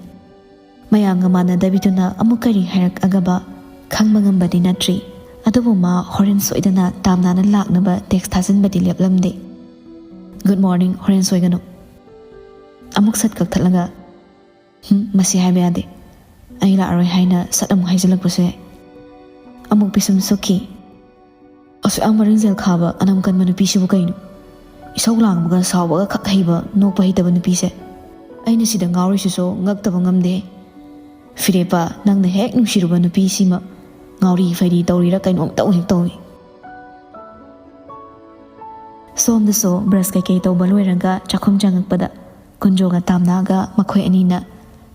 ꯃꯌꯥꯝꯒ ꯃꯥꯟꯅꯗꯕꯤꯗꯨꯅ ꯑꯃꯨꯛ ꯀꯔꯤ ꯍꯥꯏꯔꯛꯑꯒꯕ ꯈꯪꯕ ꯉꯝꯕꯗꯤ ꯅꯠꯇ꯭ꯔꯤ꯫ ꯑꯗꯨꯕꯨ ꯃꯥ ꯍꯣꯔꯦꯟ ꯁꯣꯏꯗꯅ ꯇꯥꯝꯅꯥꯅ ꯂꯥꯛꯅꯕ text ꯊꯥꯖꯤꯟꯕꯗꯤ ꯂꯦꯞꯂꯝꯗꯦ꯫ "Good morning, ꯍꯣꯔꯦꯟ ꯁꯣꯏꯒꯅꯨ꯫" ꯑꯃꯨꯛ ꯁꯠ ꯀꯛꯊꯠꯂꯒ, "ꯍꯨꯝ, ꯃꯁꯤ ꯍꯥꯏꯕ ꯌꯥꯗꯦ꯫ ꯑꯩ ꯂꯥꯛꯑꯔꯣꯏ" ꯍꯥꯏꯅ ꯁꯠ ꯑꯃꯨꯛ ꯍꯥꯏꯖꯤꯜꯂꯛꯄꯁꯨ ꯌꯥꯏ꯫ ꯑꯃꯨꯛ ꯄꯤꯁꯨꯝ ꯁꯨꯛꯈꯤ꯫ ꯑꯁꯨꯛ ꯌꯥꯝ ꯃꯔꯤꯡꯖꯦꯜ ꯈꯥꯕ ꯑꯅꯝ ꯀꯟꯕ ꯅꯨꯄꯤꯁꯤꯕꯨ ꯀꯩꯅꯣ? ꯏꯁꯧ ꯂꯥꯡꯕꯒ ꯁꯥꯎꯕꯒ ꯈꯛ ꯍꯩꯕ, ꯅꯣꯛꯄ ꯍꯩꯇꯕ ꯅꯨꯄꯤꯁꯦ꯫ ꯑꯩꯅ ꯁꯤꯗ ꯉꯥꯎꯔꯤꯁꯤꯁꯨ ꯉꯛꯇꯕ ꯉꯝꯗꯦ꯫ "ꯐꯤꯔꯦꯞꯄ, ꯅꯪꯅ ꯍꯦꯛ ꯅꯨꯡꯁꯤꯔꯨꯕ ꯅꯨꯄꯤꯁꯤꯃ ꯉꯥꯎꯔꯤ ꯐꯩꯔꯤ ꯇꯧꯔꯤꯔꯥ ꯀꯩꯅꯣꯝ ꯇꯧ ꯍꯦꯛ ꯇꯧꯏ"꯫ ꯁꯣꯝꯗꯁꯨ ꯕ꯭ꯔꯁ ꯀꯩꯀꯩ ꯇꯧꯕ ꯂꯣꯏꯔꯒ ꯆꯥꯛꯈꯨꯝ ꯆꯪꯉꯛꯄꯗ ꯀꯨꯟꯖꯣꯒ ꯇꯥꯝꯅꯥꯒ ꯃꯈꯣꯏ ꯑꯅꯤꯅ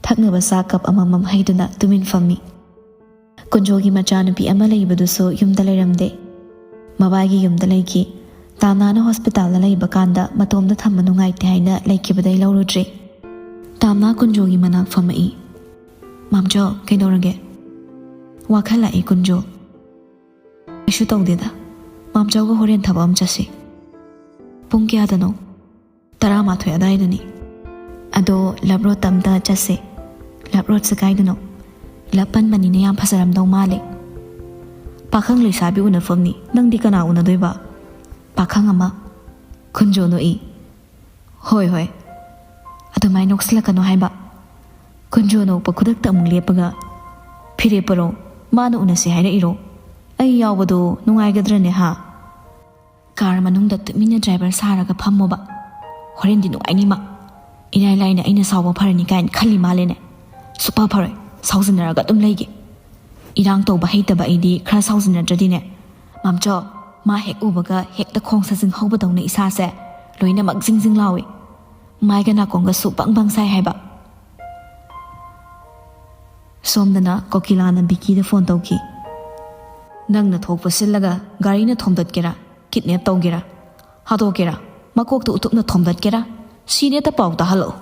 ꯊꯛꯅꯕ ꯆꯥ ꯀꯞ ꯑꯃꯃꯝ ꯍꯩꯗꯨꯅ ꯇꯨꯃꯤꯟ ꯐꯝꯃꯤ꯫ ꯀꯨꯟꯖꯣꯒꯤ ꯃꯆꯥꯅꯨꯄꯤ ꯑꯃ ꯂꯩꯕꯗꯨꯁꯨ ꯌꯨꯝꯗ ꯂꯩꯔꯝꯗꯦ꯫ ꯃꯕꯥꯏꯒꯤ ꯌꯨꯝꯗ ꯂꯩꯈꯤ꯫ ꯇꯥꯝꯅꯥꯅ ꯍꯣꯁꯄꯤꯇꯥꯜꯗ ꯂꯩꯕ ꯀꯥꯟꯗ ꯃꯇꯣꯝꯗ ꯊꯝꯕ ꯅꯨꯡꯉꯥꯏꯇꯦ ꯍꯥꯏꯅ ꯂꯩꯈꯤꯕꯗꯩ ꯂꯧꯔꯨꯗ꯭ꯔꯦ꯫ ꯇꯥꯝꯅꯥ ꯀꯨꯟꯖꯣꯒꯤ ꯃꯅꯥꯛ ꯐꯝꯃꯛꯏ꯫ "ꯃꯥꯝꯆꯧ, ꯀꯩꯗꯧꯔꯒꯦ?" ꯋꯥꯈꯜ ꯂꯥꯛꯏ ꯀꯨꯟꯖꯣ꯫ "ꯀꯩꯁꯨ ꯇꯧꯗꯦꯗ꯫ ꯃꯥꯝꯆꯧꯒ ꯍꯣꯔꯦꯟ ꯊꯕꯛ ꯑꯃ ꯆꯠꯁꯤ"꯫ "ꯄꯨꯡ ꯀꯌꯥꯗꯅꯣ?" "ꯇꯔꯥꯃꯥꯊꯣꯏ ꯑꯗꯥꯏꯗꯅꯤ"꯫ "ꯑꯗꯣ ꯂꯞ ꯔꯣꯗꯇ ꯑꯝꯇ ꯆꯠꯁꯦ"꯫ "ꯂꯞ ꯔꯣꯗꯁꯦ ꯀꯥꯏꯗꯅꯣ?" "ꯂꯞ ꯄꯟꯕꯅꯤꯅ ꯌꯥꯝ ꯐꯖꯔꯝꯗꯧ ꯃꯥꯜꯂꯦ"꯫ "ꯄꯥꯈꯪ ꯂꯩꯁꯥꯕꯤ ꯎꯅꯐꯝꯅꯤ, ꯅꯪꯗꯤ ꯀꯅꯥ ꯎꯅꯗꯣꯏꯕ?" "ꯄꯥꯈꯪ ꯑꯃ"꯫ ꯀꯨꯟꯖꯣ ꯅꯣꯛꯏ꯫ "ꯍꯣꯏ, ꯍꯣꯏ꯫ ꯑꯗꯨꯃꯥꯏꯅ ꯅꯣꯛꯁꯤꯜꯂꯛꯀꯅꯣ ꯍꯥꯏꯕ"꯫ ꯀꯨꯟꯖꯣ ꯅꯣꯛꯄ ꯈꯨꯗꯛꯇ ꯑꯃꯨꯛ ꯂꯦꯞꯄꯒ, "ꯐꯤꯔꯦꯞꯄꯔꯣ? ꯃꯥꯅ ꯎꯅꯁꯦ ꯍꯥꯏꯔꯛꯏꯔꯣ? ꯑꯩ ꯌꯥꯎꯕꯗꯣ ꯅꯨꯡꯉꯥꯏꯒꯗ꯭ꯔꯅꯦ, ꯍꯥ?" "ꯀꯥꯔ ꯃꯅꯨꯡꯗ ꯇꯨꯃꯤꯟꯅ ꯗ꯭ꯔꯥꯏꯚꯔ ꯁꯥꯔꯒ ꯐꯝꯃꯣꯕ꯫ ꯍꯣꯔꯦꯟꯗꯤ ꯅꯨꯡꯉꯥꯏꯅꯤ ꯃꯥ꯫ ꯏꯔꯥꯏ ꯂꯥꯏꯅ ꯑꯩꯅ ꯁꯥꯎꯕ ꯐꯔꯅꯤ ꯀꯥꯏꯅ ꯈꯜꯂꯤ ꯃꯥꯜꯂꯦꯅꯦ꯫ ꯁꯨꯛꯐ ꯐꯔꯣꯏ, ꯁꯥꯎꯖꯤꯟꯅꯔꯒ ꯑꯗꯨꯝ ꯂꯩꯒꯦ꯫ ꯏꯔꯥꯡ ꯇꯧꯕ ꯍꯩꯇꯕ ꯑꯩꯗꯤ ꯈꯔ ꯁꯥꯎꯖꯤꯟꯅꯗ꯭ꯔꯗꯤꯅꯦ꯫ ꯃꯥꯝꯆꯧ, ꯃꯥ ꯍꯦꯛ ꯎꯕꯒ ꯍꯦꯛꯇ ꯈꯣꯡ ꯁꯥꯖꯤꯟ ꯍꯧꯕꯗꯧꯅ ꯏꯁꯥꯁꯦ ꯂꯣꯏꯅꯃꯛ ꯖꯤꯡ ꯖꯤꯡ ꯂꯥꯎꯏ꯫ ꯃꯥꯏꯒ ꯅꯥꯀꯣꯡꯒꯁꯨ ꯕꯪ ꯕꯪ ꯁꯥꯏ ꯍꯥꯏꯕ"꯫ ꯁꯣꯝꯗꯅ ꯀꯣꯀꯤꯂꯥꯅ ꯕꯤꯀꯤꯗ ꯐꯣꯟ ꯇꯧꯈꯤ꯫ "ꯅꯪꯅ ꯊꯣꯛꯄ ꯁꯤꯜꯂꯒ ꯒꯥꯔꯤꯅ ꯊꯣꯝꯗꯠꯀꯦꯔꯥ, ꯀꯤꯗꯅꯦꯞ ꯇꯧꯒꯦꯔꯥ, ꯍꯥꯠꯇꯣꯛꯀꯦꯔꯥ, ꯃꯀꯣꯛꯇ ꯎꯇꯨꯞꯅ ꯊꯣꯝꯗꯠꯀꯦꯔꯥ, ꯁꯤꯅꯦꯇ ꯄꯥꯎ ꯇꯥꯍꯜꯂꯛꯎ꯫